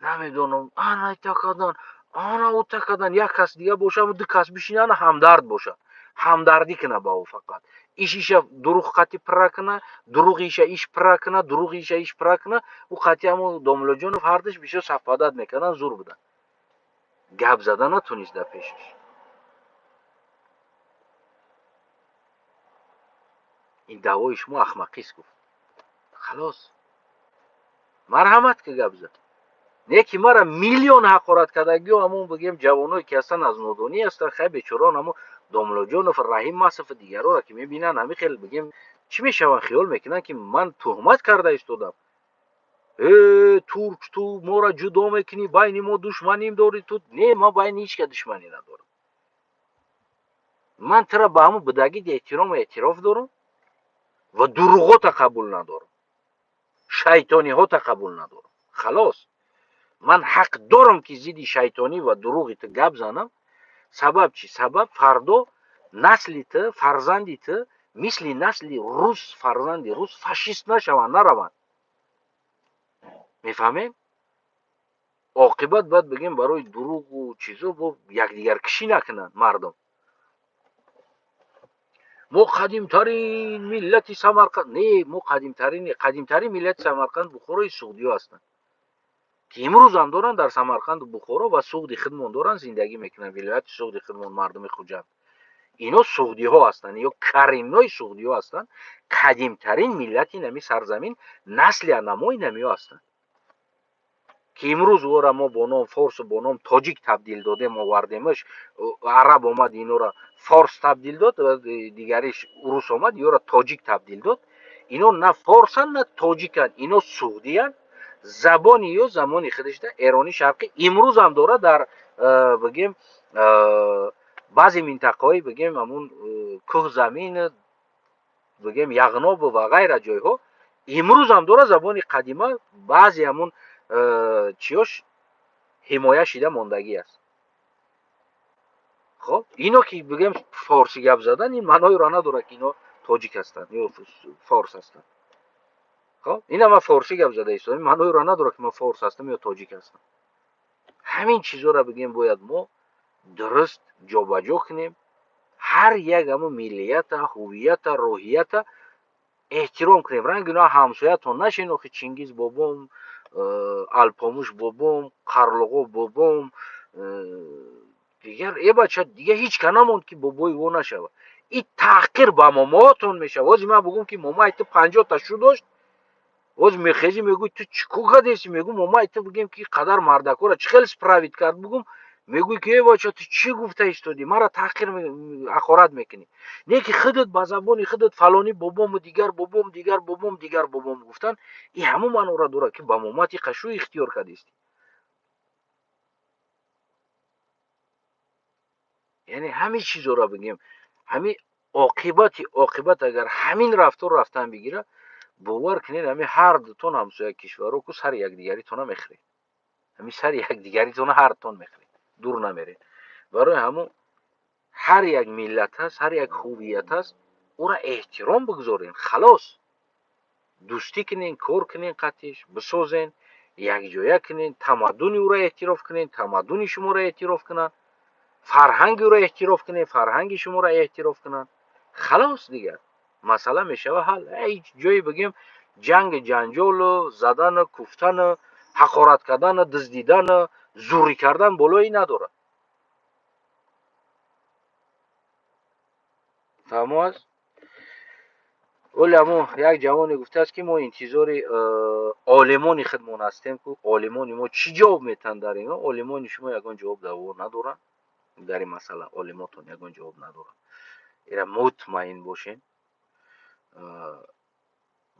намедонам, ана ита кардан, ана ута кардан. Як кас дига боша, ду кас бишинанд, ҳамдард бошад, ҳамдардӣ куна ба ӯ. Фақат иш иша дурӯғ қатӣ пурра куна, дурӯғи иша иш пурра куна, дурӯғи иша иш пурра куна. Ӯ қатӣ ҳамун Домуллоҷонов ҳардуш бисёр совпадать мекарданд, зур буданд. Гап зада натонист дар пешаш. Ин даъвои шумо ахмақист, гуфт. Халос, марҳамат, ки гап зад. Не ки мара миллион ҳақорат кардагиё, ҳамон бигем ҷавоное ки ҳастанд, аз нодонӣ ҳастанд. Хай, бечораон, ҳамон Домлоҷонов, Раҳим Масов, дигарора ки мебинанд, ҳамин хел бигем чӣ мешаванд, хиёл мекунанд, ки ман туҳмат карда истодам. Э, турк, ту моро ҷудо мекунӣ, байни мо душманим дорӣ ту. Не, ман байни ҳеҷ ка душманӣ надорам. Ман тура ба ҳамон будагит эҳтирому эътироф дорам ва дурӯғота қабул надорам, шайтониҳота қабул надорам. Халос, ман ҳақ дорам, ки зидди шайтонӣ ва дурӯғи ту гап занам. Сабаб чӣ? Сабаб, фардо насли ту, фарзанди ту мисли насли рус, фарзанди рус фашист нашаванд, нараванд. Мефаҳмем? Оқибат бояд бигем, барои дурӯғу чизо бо якдигаркишӣ накунанд мардум. Мо қадимтарин миллати Самарқанд не, мо қадимтарин, қадимтарин миллати Самарқанд, Бухорои суғдиё ҳастанд, ки имрӯзам доранд дар Самарқанду Бухоро ва Суғди худмон доранд, зиндагӣ мекунанд, вилояти Суғди худмон, мардуми Хуҷанд. Ино суғдиҳо ҳастанд ё коренной суғдиҳо ҳастанд, қадимтарин миллати нами сарзамин, насли анамои намиё ҳастанд, ки имрӯз ӯро мо бо ном форсу бо ном тоҷик табдил додем, овардемаш. Араб омад, инора форс табдил дод, дигариш урус омад, ёро тоҷик табдил дод. Ино на форсанд, на тоҷиканд, ино суғдиянд. Забони ё замони худашда эрони шарқӣ имрӯзам дорад дар бигем баъзе минтақаҳои бигем ҳамун кӯҳзамин, бигем Яғнобу ва ғайра ҷойҳо имрӯзам дорад забони қадима, баъзе ҳамун чиёш ҳимоя шида мондагӣ аст. Хоб, ино ки бигем форсӣ гап задан, ин маъноеро надорад, ки ино тоҷик ҳастанд ё форс ҳастанд. Хоб, ина ман форсӣ гап зада истодам, ин маъноеро надорад, ки ман форс ҳастам ё тоҷик ҳастам. Ҳамин чизоро бигем бояд мо дуруст ҷобаҷо кунем. Ҳар як ҳамун миллията, ҳуввията, рӯҳията эҳтиром кунем. Ранги ино ҳамсоятон нашен. Охи, Чингиз бобом, Алпомуш бобом, Қарлуғо бобом, дигар э бача, дигар ҳеҷ ка намонд, ки бобои во нашавад. И таҳқир ба момоотон мешавад. Ҳозир ман бугум, ки момаи ту 50-та шу дошт, ҳозир мехезӣ, мегӯй: «Ту чӣ кор кардеси?» Мегӯ: «Момаи ту, бигем, ки қадар мардакора чӣ хел справить кард?» Бугум, мегӯй, ки: «Э бача, ту чӣ гуфта истодӣ? Маро таҳқир, ҳақорат мекунӣ». Не ки худат ба забони худат фалонӣ бобому, дигар бобом, дигар бобом, дигар бобом гуфтан, и ҳамун маъноро дорад, ки ба момати қашу ихтиёр кардистӣ. Яъне ҳамин чизоро бигем, ҳамин оқибати оқибат агар ҳамин рафтор рафтан бигирад, бовар кунед, ҳамин ҳар дутон ҳамсоя кишварҳо ку сари якдигаритона мехӯред, ҳамин сари якдигаритона ҳардутон мехӯред, дур намеред. Барои ҳамун ҳар як миллат аст, ҳар як ҳуввият аст, ӯра эҳтиром бигузорем. Халос, дӯстӣ кунен, кор кунен, қатиш бисозен, якҷоя кунен, тамаддуни ӯро эътироф кунен, тамаддуни шуморо эътироф кунанд, фарҳанги ӯро эътироф кунен, фарҳанги шуморо эътироф кунанд. Халос, дигар масъала мешава ҳал. Ҳеҷ ҷое бигем ҷанги ҷанҷолу задану куфтану ҳақорат кардану дуздидану зӯрӣ кардан болои надорад. Фаҳмо аст? Оли ҳамо як ҷавоне гуфтааст, ки мо интизори олимони худмон ҳастем, ку олимони мо чӣ ҷавоб метаҳанд дар ино. Олимони шумо ягон ҷавоб даво надоранд дар ин масъала. Олимотон ягон ҷавоб надоранд, ира мутмаин бошем.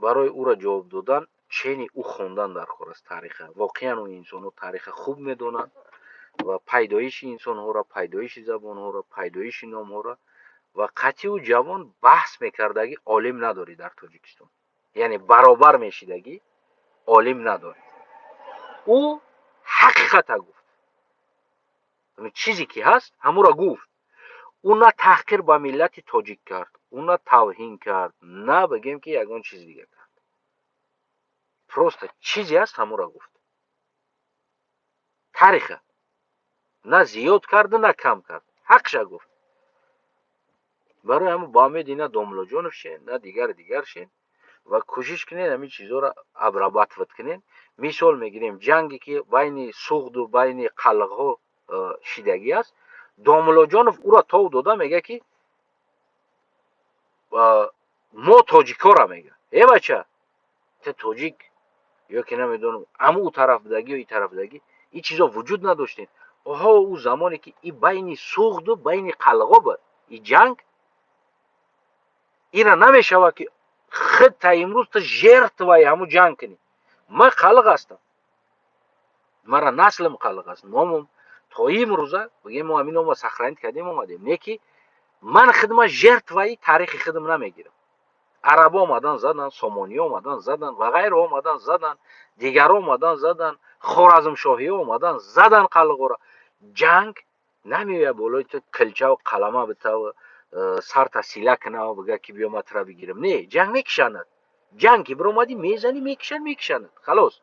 Барои ӯро ҷавоб додан чени ӯ хондан дар кор аст тариха. Воқеан ӯ инсонҳо тариха хуб медонанд ва пайдоиши инсонҳоро, пайдоиши забонҳоро, пайдоиши номҳоро. Ва қатъи ҷавон баҳс мекардагӣ олим надорӣ дар Тоҷикистон, яъне баробар мешидагӣ олим надорӣ. Ӯ ҳақиқата гуфт, чизе ки ҳаст, ҳамуро гуфт. Ӯ на таҳқир ба миллати тоҷик кард, ӯ на тавҳин кард, на бигем, ки ягон чизи дигар кард. Просто чизе ҳаст, ҳамуро гуфт. Тариха на зиёд карду, на кам кард, ҳақша гуфт. Барои ҳамн ба умеди на Домлоҷонов шен, на дигари дигар шен ва кӯшиш кунед, ҳамин чизҳоро обрабатывать кунед. Мисол мегирем, ҷанге ки байни Суғду байни қалғҳо шидагӣ аст, Домлоҷонов ӯро тов дода мега, ки мо тоҷикҳоро мега. Э бача, ту тоҷик Ё ки намедонам, аму ӯ тараф будагӣ ё и тараф будагӣ, ин чизо вуҷуд надоштем. Оҳо, ӯ замоне ки и байни Суғду байни Қалғо буд и ҷанг, ира намешавад, ки худ та имрӯз ту жертва и ҳамун ҷанг кунӣ. Ман қалғ ҳастам, мара наслим қалғ аст, номум то имрӯза бигем, мо ҳамин номро сохранить кардем, омадем. Не ки ман худма жертва и таърихи худам намегирам. Арабо омадан задан, сомониё омадан задан ва ғайро омадан задан, дигаро омадан задан, хоразмшоҳиё омадан задан қалғора. Ҷанг намеояд болои ту килчаву қалама битаву сарта сила кунаву бига, ки биё, ма тура бигирам. Не, ҷанг мекишанад. Ҷанг ки биромадӣ, мезанӣ, мекишанд, мекишанад, халос,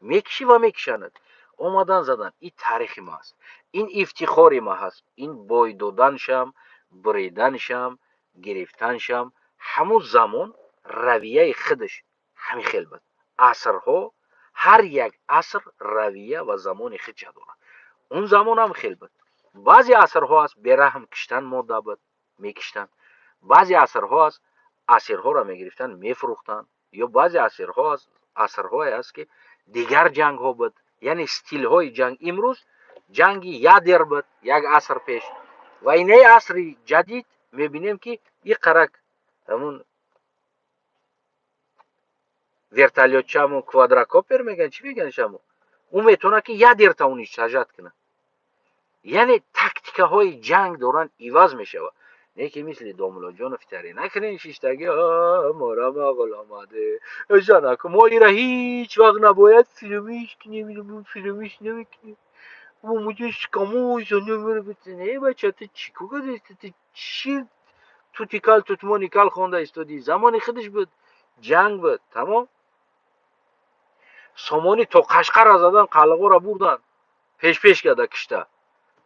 мекишӣ ва мекишанад. Омадан задан, ин таърихи ма аст, ин ифтихори ма ҳаст. Ин бой доданшам, буриданшам, гирифтаншам, ҳамун замон равияи худаш ҳамин хел буд. Асрҳо, ҳар як аср равия ва замони худша дорад. Он замон ҳам хел буд. Баъзе асрҳо аст, бераҳм киштан мода буд, мекиштанд. Баъзе асрҳо аст, асирҳоро мегирифтанд, мефурӯхтанд. Ё баъзе асирҳо аст, асрҳое аст, ки дигар ҷангҳо буд, яъне стилҳои ҷанг. Имрӯз ҷанги ядер буд як аср пеш ва инаи асри ҷадид мебинем, ки и қарак ҳамун вертолётчаму квадрокоптер мегӯянд, чӣ мегӯянд шамо, ӯ метавонад, ки ядерта уничтожать кунад. Яъне тактикаҳои ҷанг доранд иваз мешавад. Не ки мисли Домулоҷонов таре накунен, шиштаги мора мағл омаде занаку, мо ира ҳеҷ вақт набояд филмиш кунем, филмиш намекунем. Не, бача, ту чӣ кардӣ? Ту чӣ тутикал тутмоникал хонда истодӣ? Замони худаш буд, ҷанг буд, тамом. Сомонӣ то Қашқара задан, қалғора бурдан, пешпеш карда кишта.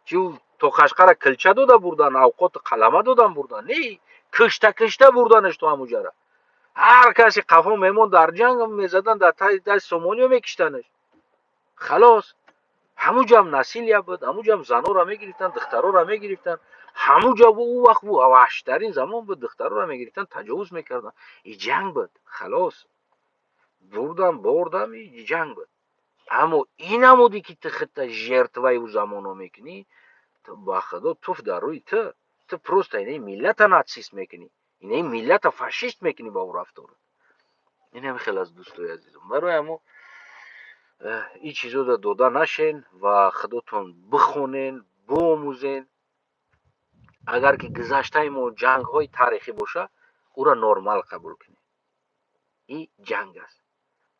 Чи то Қашқара килча дода бурдан, авқоту қалама додан бурдан? Не, кишта кишта бурданаш то ҳамуҷара. Ҳар касе қафо мемон дар ҷанг, мезадан дар таи даст сомониё, мекиштанаш, халос. Ҳамуҷам насилия буд, ҳамуҷам занора мегирифтанд, духтарора мегирифтанд. Ҳамуҷа ӯ вақт бу ваҳштарин замон буд, духтарора мегирифтанд, таҷовуз мекарданд. И ҷанг буд, халос. Бурдам, бордам, и ҷанг буд. Аммо ин намуде, ки ту худта жертва и ӯ замоно мекунӣ, ту ба худо туф дар рӯи ту. Ту просто инаи миллата нацист мекунӣ, инаи миллата фашист мекунӣ ба ӯ рафторат. Инам хел аст, дӯстои азизам. Барои ҳамо ин чизоро дода нашен ва худотон бихонен, биомӯзен. Агар ки гузаштаи мо ҷангҳои таърихӣ боша, ӯро нормал қабул кунем. Ин ҷанг аст.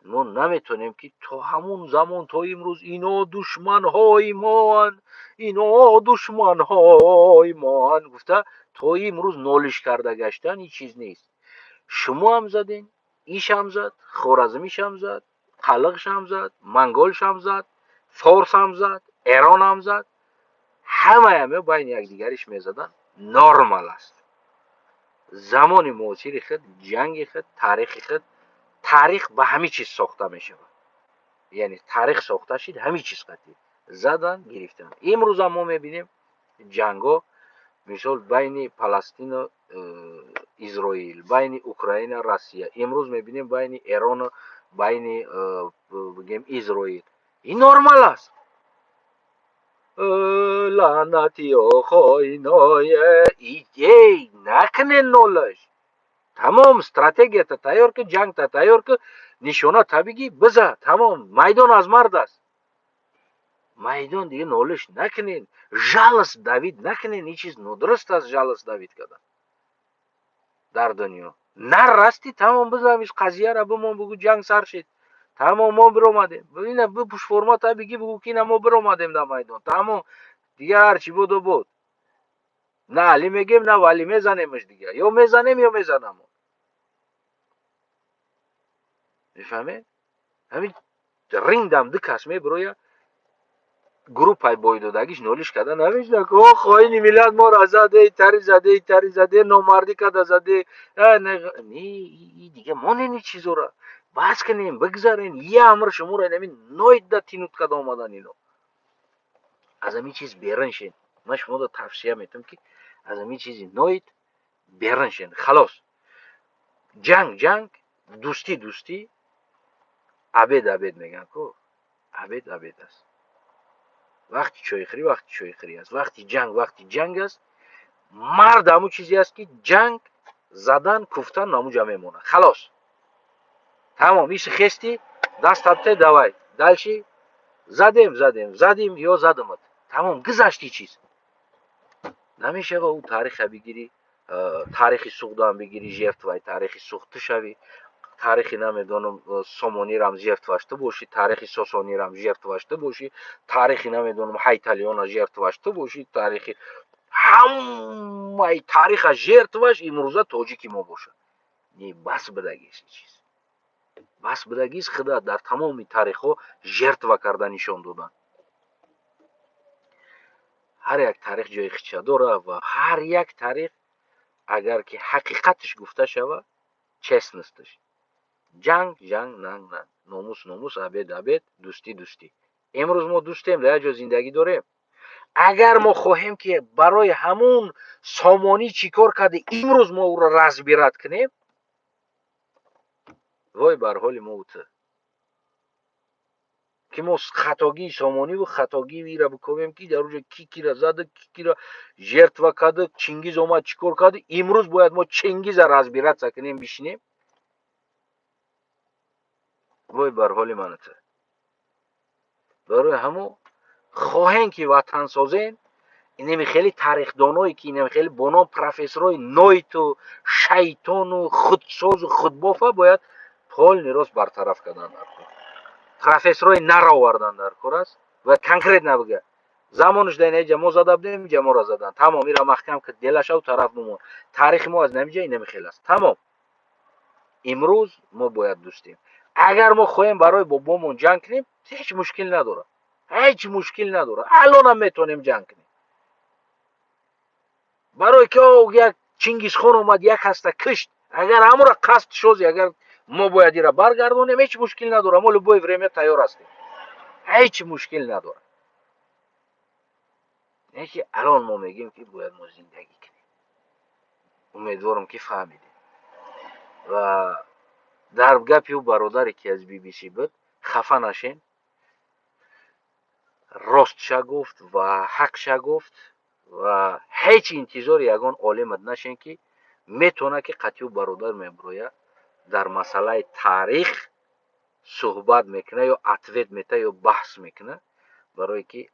Мо наметавонем, ки то ҳамун замон то имрӯз ино душманҳои моанд, ино душманҳои моанд гуфта, то имрӯз нолиш карда гаштан, ин чиз нест. Шумо ҳам заден, ишам зад, хоразмишам зад, қалиқшам зад, монголшам зад, форсам зад, эронам зад, ҳамаям байни якдигариш мезаданд. Нормал аст. Замони муосири худ, ҷанги худ, таърихи худ, таърих ба ҳамин чиз сохта мешавад. Яъне таърих сохта шид ҳамин чиз қатъӣ задан, гирифтан. Имрӯзам мо мебинем ҷангҳо, мисол, байни Паластину Изроил, байни Украина, Россия, имрӯз мебинем байни Эрону байни бигем Изроил. Ин нормал аст. Лаънатиё хоиное, эй, накунен нолаш. Тамом, стратегията тайёр ки, ҷангта тайёр ки, нишона табигӣ биза, тамом. Майдон аз мард аст, майдон дига нолиш накунен, жалость давить накунен. Ин чиз нодуруст аст, жалость давить кардан дар дунё. Нарасти, тамом, бизам иш қазияра, бимон, бугӯ ҷанг сар шид, тамом, мо биромадем. Ина бипӯш форма, табигӣ, бугӯ, ки ина мо биромадем дар майдон, тамом, дига ҳарчи буду буд. На Али мегем, на Вали, мезанемаш дига, ё мезанем, ё мезанам. Мефаҳмед, ҳамин рингдам ду кас мебироя, группаи бойдодагиш нолиш карда намешна, ки о хоини миллат моро заде, тари заде, тари заде, номардӣ карда заде. Не, дига монен ин чизора, бас кунем, бигзарен. Я амр шуморо инами ноидда тинут карда омадан ино. Аз ҳамин чиз берун шен. Ман шуморо тавсия метам, ки аз ҳамин чизи ноид берун шен, халос. Ҷанг ҷанг, дӯстӣ дӯстӣ. Обед обед мегӯянд ку, обед обед аст, вақти чойхӯрӣ вақти чойхӯрӣ аст, вақти ҷанг вақти ҷанг аст. Мард ҳамун чизе аст, ки ҷанг задан, куфтан намуҷа мемонад. Халос, тамом. Иси хести дастабте, давай дальше. Задем, задем, задим ё задамат, тамом, гузашти. Чиз намешава. Ӯ таъриха бигирӣ, таърихи Суғдам бигирӣ, жертваи таърихи Суғд ту шавӣ, таърихи, намедонам, Сомонирам жертваш ту бошӣ, таърихи Сосонирам жертваш ту бошӣ, таърихи, намедонам, Ҳайталиёна жертваш ту бошӣ, таърихи ҳамаи таъриха жертваш имрӯза тоҷики мо бошад. Не, бас бидагист, чиз бас бидагист. Худа дар тамоми таърихҳо жертва карда нишон додан. Ҳар як таърих ҷои хича дорад ва ҳар як таърих, агар ки ҳақиқаташ гуфта шава, честносташ. Ҷанг ҷанг, нанг нанг, номус номус, обед обед, дӯстӣ дӯстӣ. Имрӯз мо дӯстем, дар як ҷо зиндагӣ дорем. Агар мо хоҳем, ки барои ҳамун Сомонӣ чӣ кор карда, имрӯз мо ӯро разбирать кунем, вой бар ҳоли мо ту, ки мо хатогии Сомониву хатогии ира бикобем, ки дар уҷо ки кира зада, ки кира жертва карда, Чингиз омад, чӣ кор карда. Имрӯз бояд мо Чингиза разбираться кунем, бишинем. Вой бар ҳоли ману ту. Барои ҳамо хоҳем, ки ватан созем, инами хеле тарихдоное, ки инами хеле бо ном профессорҳои нойту шайтону худсозу худбофа бояд полный рост бартараф кардан дар кор. Профессорҳои нара овардан дар кор аст ва конкретно бига: замонаш дар инаҷа мо зада будем, иҷа моро задан, тамом. Ира маҳкам ки делашав, тараф бимон. Таърихи мо аз намиҷа инами хел аст, тамом. Имрӯз мо бояд дӯстем. Агар мо хоҳем барои бобомон ҷанг кунем, ҳеҷ мушкил надорад, ҳеҷ мушкил надорад. Алонам метавонем ҷанг кунем, барое ки як Чингизхон омад, як ҳаста кишт. Агар ҳамура қасд шози, агар мо бояд ира баргардонем, ҳеҷ мушкил надорад. Мо любое время тайёр ҳастем, ҳеҷ мушкил надорад. Не ки алон мо мегӯем, ки бояд мо зиндагӣ кунем. Умедворам, ки фаҳмидем. Ва дар гапи ӯ бародаре, ки аз BBC буд, хафа нашен. Ростша гуфт ва ҳақша гуфт ва ҳеҷ интизори ягон олимат нашен, ки метавонад, ки қатъи ӯ бародар мебурояд, дар масъалаи таърих суҳбат мекунад ё ответ метаҳад ё баҳс мекунад, барое ки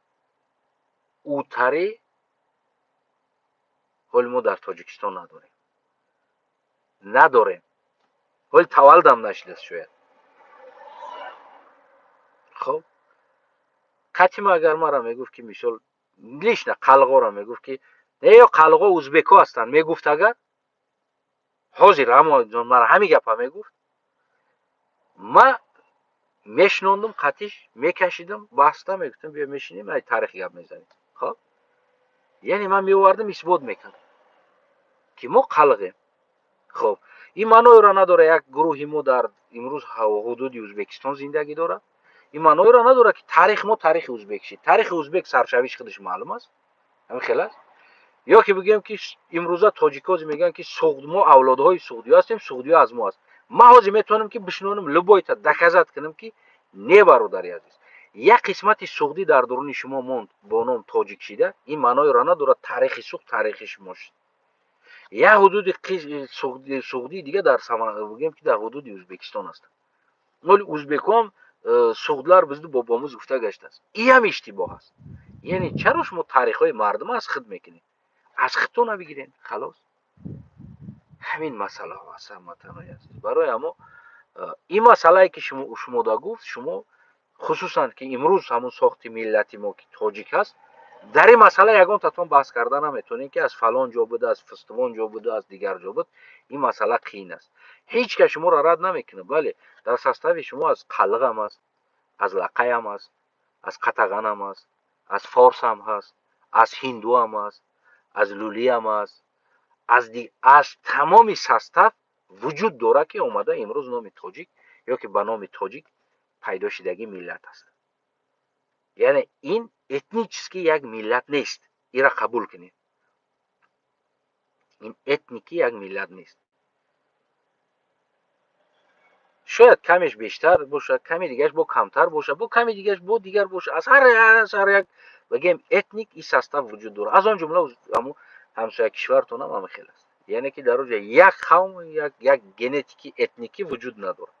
ӯтаре ҳоли мо дар Тоҷикистон надорем, надорем. Ҳоли таваллудам нашидааст шояд. Хоб, қатима агар мара мегуфт, ки мисол лично қалғоро мегуфт, ки не, ё қалғо узбекҳо ҳастанд мегуфт, агар ҳозир мара ҳамин гапа мегуфт, ма мешинондум қатиш, мекашидам баҳста, мегуфтам: «Биё, мешинем, ай таърих гап мезанем». Хоб, яъне ман меовардам, исбот мекардам, ки мо қалғем. Хоб, ин маъноеро надорад, як гурӯҳи мо дар имрӯз ҳудуди Ӯзбекистон зиндагӣ дорад. Ин маъноеро надорад, ки таърихи мо таърихи узбек шид. Таърихи узбек саршавиш худаш маълум аст, ҳамин хел аст. Ё ки бигӯем, ки имрӯза тоҷикози мегӯянд, ки мо авлодҳои суғдиё ҳастем, суғдиё аз мо аст. Ман ҳозир метавонам, ки бишинонам, любойта доказать кунам, ки не, бародари азиз, як қисмати суғдӣ дар дуруни шумо монд, бо ном тоҷик шида. Ин маъноеро надорад таърихи Суғд таърихи шумо шуд. Як ҳудуди суғдии дига дар, бигӯем, ки дар ҳудуди Ӯзбекистон ҳастанд. Оли узбекҳоам суғдлар бизду бобомуз гуфта гаштааст. Иам иштибоҳ аст. Яъне чаро шумо таърихҳои мардума аз худ мекунед? Аз худтона бигиред, халос. Ҳамин масъалаҳо аст, ҳамватанои азиз. Барои ҳамо ин масъалае, ки шумода гуфт, шумо хусусан, ки имрӯз ҳамун сохти миллати мо, ки тоҷик аст, дар ин масъала ягон татон баҳс карда наметавонем, ки аз фалон ҷо буда, аз фистувон ҷо буда, аз дигар ҷо буд. Ин масъала қиин аст. Ҳеҷ кас шуморо рад намекунад. Бале, дар состави шумо аз қалғам аст, аз лақаям аст, аз қатағанам аст, аз форсам ҳаст, аз ҳиндуам аст, аз лулиам аст, аз тамоми состав вуҷуд дорад, ки омада имрӯз номи тоҷик ё ки ба номи тоҷик пайдо шидагӣ миллат аст. Яъне ин этнически як миллат нест, ира қабул кунед, ин этники як миллат нест. Шояд камеш бештар бошад, ками дигараш бо камтар бошад, бо ками дигараш бо дигар бошад. Аз ҳар як, бигем, этник и состав вуҷуд дорад. Аз он ҷумла ҳамун ҳамсоя кишвартонам ҳама хел аст. Яъне ки дар оҷа як қавм, як генетики этникӣ вуҷуд надорад.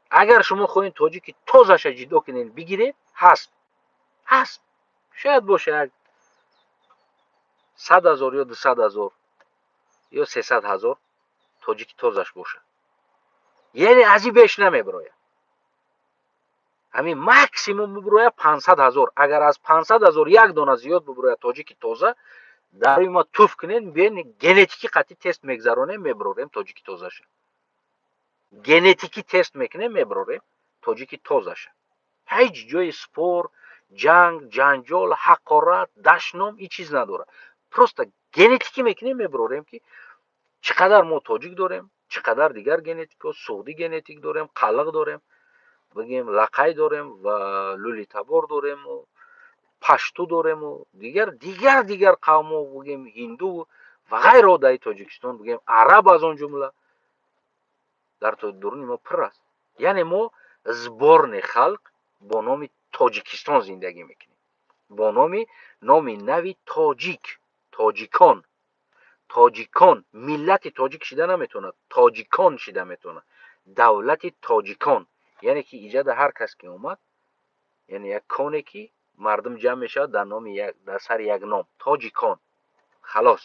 Агар шумо хоҳед тоҷики тозаша ҷидо кунед, бигиред, ҳаст, ҳаст. Шояд боша як 100 000 ё 200 000 ё 300 000 тоҷики тозаш бошад. Яъне аз ин беш намебирояд. Ҳамин максимум бибирояд 500 000. Агар аз 500 000 як дона зиёд бибирояд тоҷики тоза, дар ма туф кунед, биен, генетикӣ қатъи тест мегзаронем, мебирорем тоҷики тозаша. Генетикӣ тест мекунем, мебирорем тоҷики тозаша. Ҳеҷ ҷои спор, ҷанг, ҷанҷол, ҳақорат, дашном ин чиз надорад. Просто генетикӣ мекунем, мебирорем, ки чӣ қадар мо тоҷик дорем, чӣ қадар дигар генетикҳо, суғдӣ генетик дорем, қалиқ дорем, бигем, лақай дорем ва лӯлитабор дорему пашту дорему дигар, дигар, дигар қавмҳо, бигем, ҳинду ва ғайро. Дар Тоҷикистон, бигем, араб аз он ҷумла дар дуруни мо пур аст. Яъне мо сборный халқ бо номи Тоҷикистон зиндагӣ мекунем, бо номи нави тоҷик, тоҷикон. Тоҷикон миллати тоҷик шида наметавонад, тоҷикон шида метавонад, давлати тоҷикон. Яъне ки иҷада ҳар кас ки омад, яъне як коне ки мардум ҷамъ мешавад дар номи як, дар сари як ном тоҷикон, халос.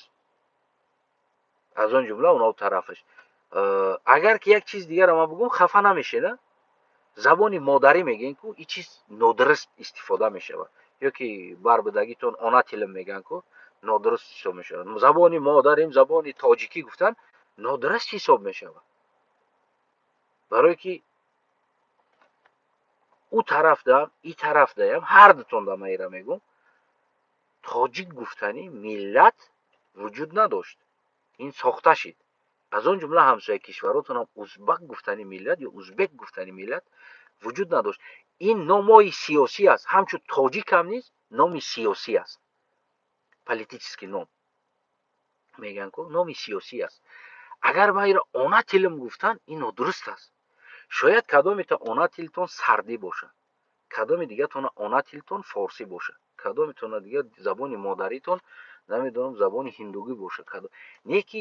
Аз он ҷумла оно тарафаш. Агар ки як чиз дигарро ман бигӯм, хафа намешед? Забони модарӣ мегӯем ку, ин чиз нодуруст истифода мешавад. Ё ки барбудагитон она тилим мегӯянд ку, нодуруст ҳисоб мешавад. Забони модарим забони тоҷикӣ гуфтан нодуруст ҳисоб мешавад, барое ки ӯ тарафдаам, и тарафдаям, ҳар дутонда ман ира мегӯм, тоҷик гуфтани миллат вуҷуд надошт, ин сохта шид. Аз он ҷумла ҳамсоя кишваротонам узбак гуфтани миллат ё узбек гуфтани миллат вуҷуд надошт. Ин номҳои сиёсӣ аст. Ҳамчун тоҷикам низ номи сиёсӣ аст, политический ном мегӯянд ку, номи сиёсӣ аст. Агар ман иро она тилим гуфтан, ин нодуруст аст. Шояд кадомета она тилтон сардӣ бошад, кадоми дигатона она тилтон форсӣ бошад, кадометона дигар забони модаритон, намедонам, забони ҳиндугӣ бошад. Не ки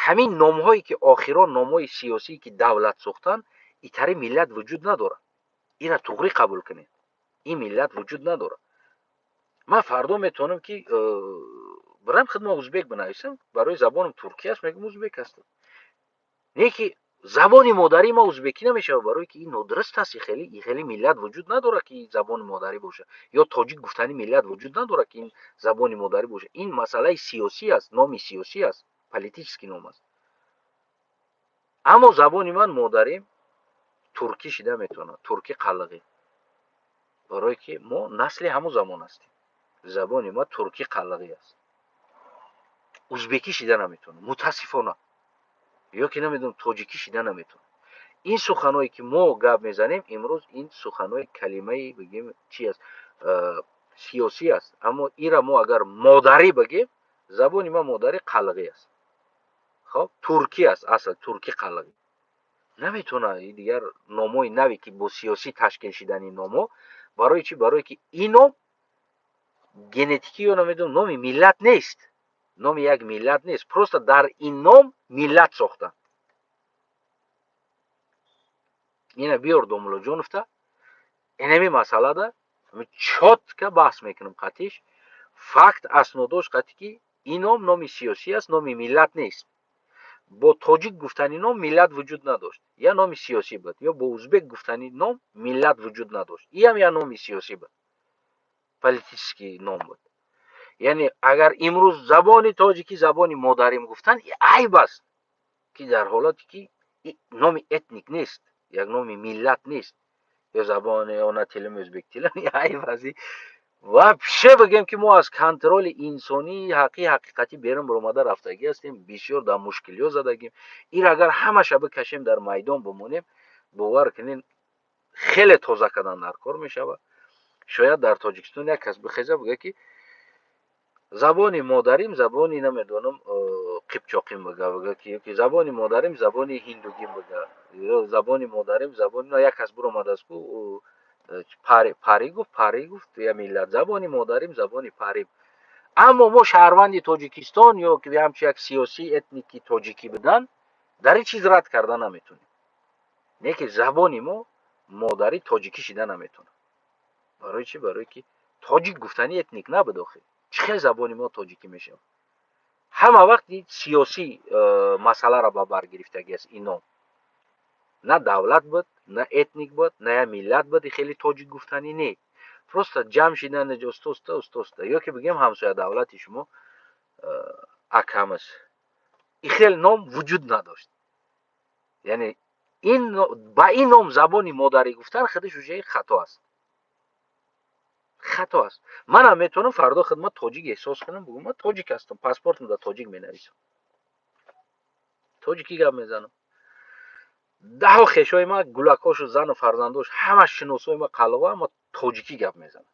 ҳамин номҳое ки охирон номҳои сиёсие ки давлат сохтанд, итари миллат вуҷуд надорад. Ира туғрӣ қабул кунед, ин миллат вуҷуд надорад. Ман фардо метавонам ки бирам, худма узбек бинависам. Барои забонам туркӣ аст, мегӯм, узбек ҳастам. Не ки забони модарии ма узбекӣ намешавад, барое ки ин нодуруст аст. Хеле миллат вуҷуд надорад, ки ин забони модарӣ бошад, ё тоҷик гуфтани миллат вуҷуд надорад, ки ин забони модарӣ бошад. Ин масъалаи сиёсӣ аст, номи сиёсӣ аст, политический ном аст. Аммо забони ман модарим туркӣ шида метавонад, туркӣ қалиғӣ, барое ки мо насли ҳамун замон ҳастем. Забони ма туркӣ қалиғӣ аст, узбекӣ шида наметавонад, мутаассифона, ё ки намедонам, тоҷикӣ шида наметавонад. Ин суханое ки мо гап мезанем имрӯз, ин суханои калимаи, бигем, чи аст, сиёсӣ аст. Аммо ира мо агар модарӣ бигем, забони ма модарӣ қалиғӣ аст, хоб, туркӣ аст, асл туркӣ қалиғӣ наметавонад. Дигар номҳои наве ки бо сиёсӣ ташкил шидани номҳо, барои чӣ? Барое ки ин ном генетикӣ ё намедонам, номи миллат нест, номи як миллат нест. Просто дар ин ном миллат сохтанд. Ина биёр Домуллоҷоновта, инами масъалада чётко баҳс мекунам қатиш, факт, аснодош қатӣ, ки ин ном номи сиёсӣ аст, номи миллат нест. Бо тоҷик гуфтани ном миллат вуҷуд надошт, я номи сиёсӣ буд, ё бо узбек гуфтани ном миллат вуҷуд надошт, иам я номи сиёсӣ буд, политический ном буд. Яъне агар имрӯз забони тоҷикӣ забони модарим гуфтан айб аст, ки дар ҳолате ки номи этник нест, як номи миллат нест, ё забони она тилим ӯзбек тилим айб аст. Вообще бигем, ки мо аз контроли инсонии ҳаққи ҳақиқатӣ берун баромада рафтагӣ ҳастем, бисёр дар мушкилиҳо задагим. Ир агар ҳамаша бикашем, дар майдон бимонем, бовар кунед, хеле тоза кардан дар кор мешавад. Шояд дар Тоҷикистон як кас бихеза, бигӯяд, ки забони модарим забони намедонам. Қипчоқим бага, ки забони модарим забони ҳиндугим бага, ё забони модарим забони як кас буромадааст, ку пари гуфт, пари гуфт, я миллат, забони модарим забони парим. Аммо мо шаҳрванди Тоҷикистон ё ки ҳамчун як сиёсӣ этники тоҷикӣ будан, дар ин чиз рад карда наметонем. Не ки забони мо модарӣ тоҷикӣ шида наметонад. Барои чӣ? Барое ки тоҷик гуфтани этник набуд. Охир чӣ хел забони мо тоҷикӣ мешавад? Ҳама вақт сиёсӣ масъаларо ба бар гирифтагӣ аст ин ном. На давлат буд, на этник буд, на я миллат буд. Хеле тоҷик гуфтанӣ не, просто ҷамъ шидан уста уста уста, ё ки бигем ҳамсоя давлати шумо акам аст, и хел ном вуҷуд надошт. Яъне ин ба ин ном забони модарӣ гуфтан худаш уже хато аст, хато аст. Манам метавонам фардо худма тоҷик эҳсос кунам, бугӯм ман тоҷик ҳастам, паспортам да тоҷик менависам, тоҷикӣ гап мезанам. Даҳо хешои ма, гулакҳошу, зану фарзандош, ҳама шиносои ма қалоға, ама тоҷикӣ гап мезанам.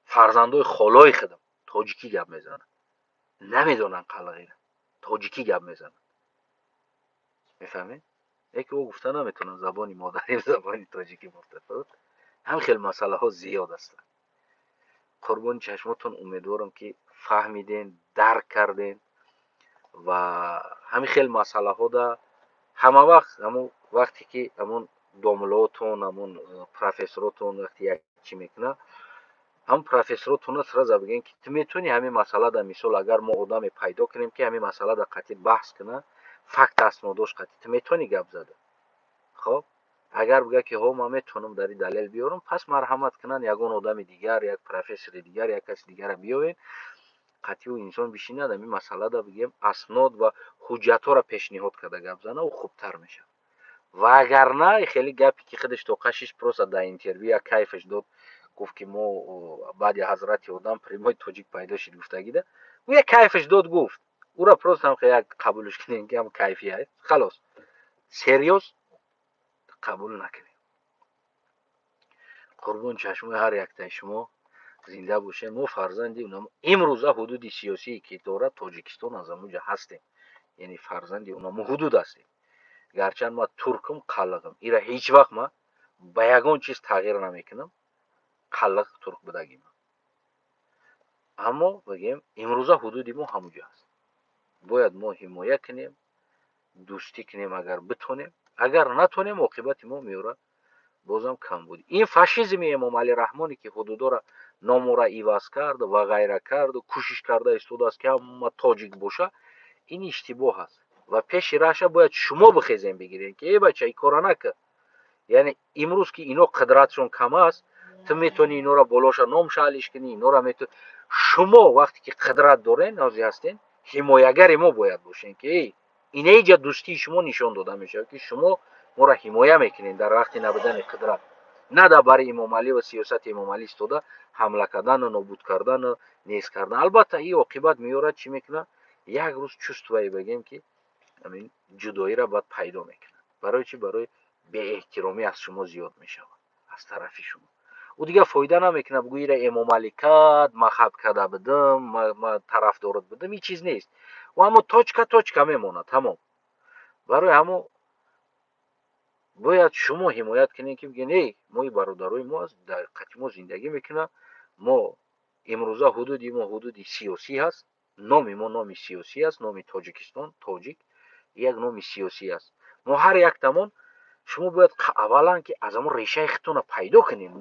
Фарзандои холои худам тоҷикӣ гап мезананд, намедонанд қалағира, тоҷикӣ гап мезананд. Мефаҳмед? Яке ӯ гуфта наметавонад забони модарим забони тоҷикӣ гуфта. Ҳам хел масъалаҳо зиёд ҳастанд. Қурбони чашмотон, умедворам, ки фаҳмиден, дарк карден. Ва ҳамин хел масъалаҳода ҳама вақт, ҳамон вақте ки ҳамон домлоотон, ҳамон профессоротон вақте як чӣ мекунад, ҳамон профессоротона сразу бигӯен, ки ту метавонӣ ҳамин масъалада, мисол, агар мо одаме пайдо кунем, ки ҳамин масъалада қатъи баҳс кунад, факт аснодош қатъи, ту метавонӣ гап зада? Хоб, агар бигӯяд, ки ҳо, ман метавонам дар ин далел биёрам, пас марҳамат кунанд, ягон одами дигар, як профессори дигар, як каси дигара биёвем, қатъи ӯ инсон бишинад, ҳамин масъалада бигӯем аснод ва ҳуҷҷатҳоро пешниҳод карда гап зана, ӯ хубтар мешавад. Ва агар на, хеле гапе ки худаш тоқашиш, просто дар интервю як кайфаш дод, гуфт, ки мо баъди ҳазрати одам прямой тоҷик пайдо шид гуфтагида, ӯ як кайфаш дод, гуфт, ӯра просто ҳам як қабулш кунем, ки ҳам кайфия, халос, серьёз қабул накунем. Қурбон чашмои ҳар яктаи шумо, зинда бошем. Мо фарзанди имрӯза ҳудуди сиёсие ки дорад Тоҷикистон, аз ҳамуҷа ҳастем, яъне фарзанди унамо ҳудуд ҳастем. Гарчанд ман туркум, қалиғам, ира ҳеҷ вақт ман ба ягон чиз тағйир намекунам, қалиқ турк будагима. Аммо бигем, имрӯза ҳудуди мо ҳамуҷа аст, бояд мо ҳимоя кунем, дӯстӣ кунем, агар битонем. Агар натонем, оқибати мо меорад бозам камбудӣ. Ин фашизми Эмомалӣ Раҳмоне, ки ҳудудоро номора иваз кард ва ғайра карду кӯшиш карда истодааст, ки ҳама тоҷик боша, ин иштибоҳ аст. Ва пеши раша бояд шумо бихезем, бигирем, ки э бача, ин кора накар. Яъне имрӯз ки ино қудратшон кам аст, ту метавонӣ инора болоша ном шаълиш кунӣ, инора метавонӣ. Шумо вақте ки қудрат дорен, ҳозир ҳастен, ҳимоягари мо бояд бошен, ки эй, инаиҷа дӯстии шумо нишон дода мешавад, ки шумо моро ҳимоя мекунед дар вақти набудани қудрат, на дар бари Эмомалӣ ва сиёсати Эмомалӣ истода ҳамла кардану нобуд кардану нест кардан. Албатта, ин оқибат меорад. Чӣ мекунад? Як рӯз чувствое бигем, ки ҳамин ҷудоиро баъд пайдо мекунад. Барои чӣ? Барои беэҳтиромӣ аз шумо зиёд мешавад, аз тарафи шумо. Ӯ дигар фоида намекунад, бугӯ ира Эмомалӣ кард, ман хаб карда будам, ман тарафдорот будам, ин чиз нест. Ӯ ҳамо точка точка мемонад, тамом. Барои ҳамо бояд шумо ҳимоят кунед, ки бигӯед: эй, мои бародарои мо аст, дар қати мо зиндагӣ мекунад. Мо имрӯза ҳудуди мо ҳудуди сиёсӣ ҳаст, номи мо номи сиёсӣ аст, номи Тоҷикистон, тоҷик як номи сиёсӣ аст. Мо ҳар яктамон, шумо бояд аввалан ки аз ҳамон решаи худтона пайдо кунед.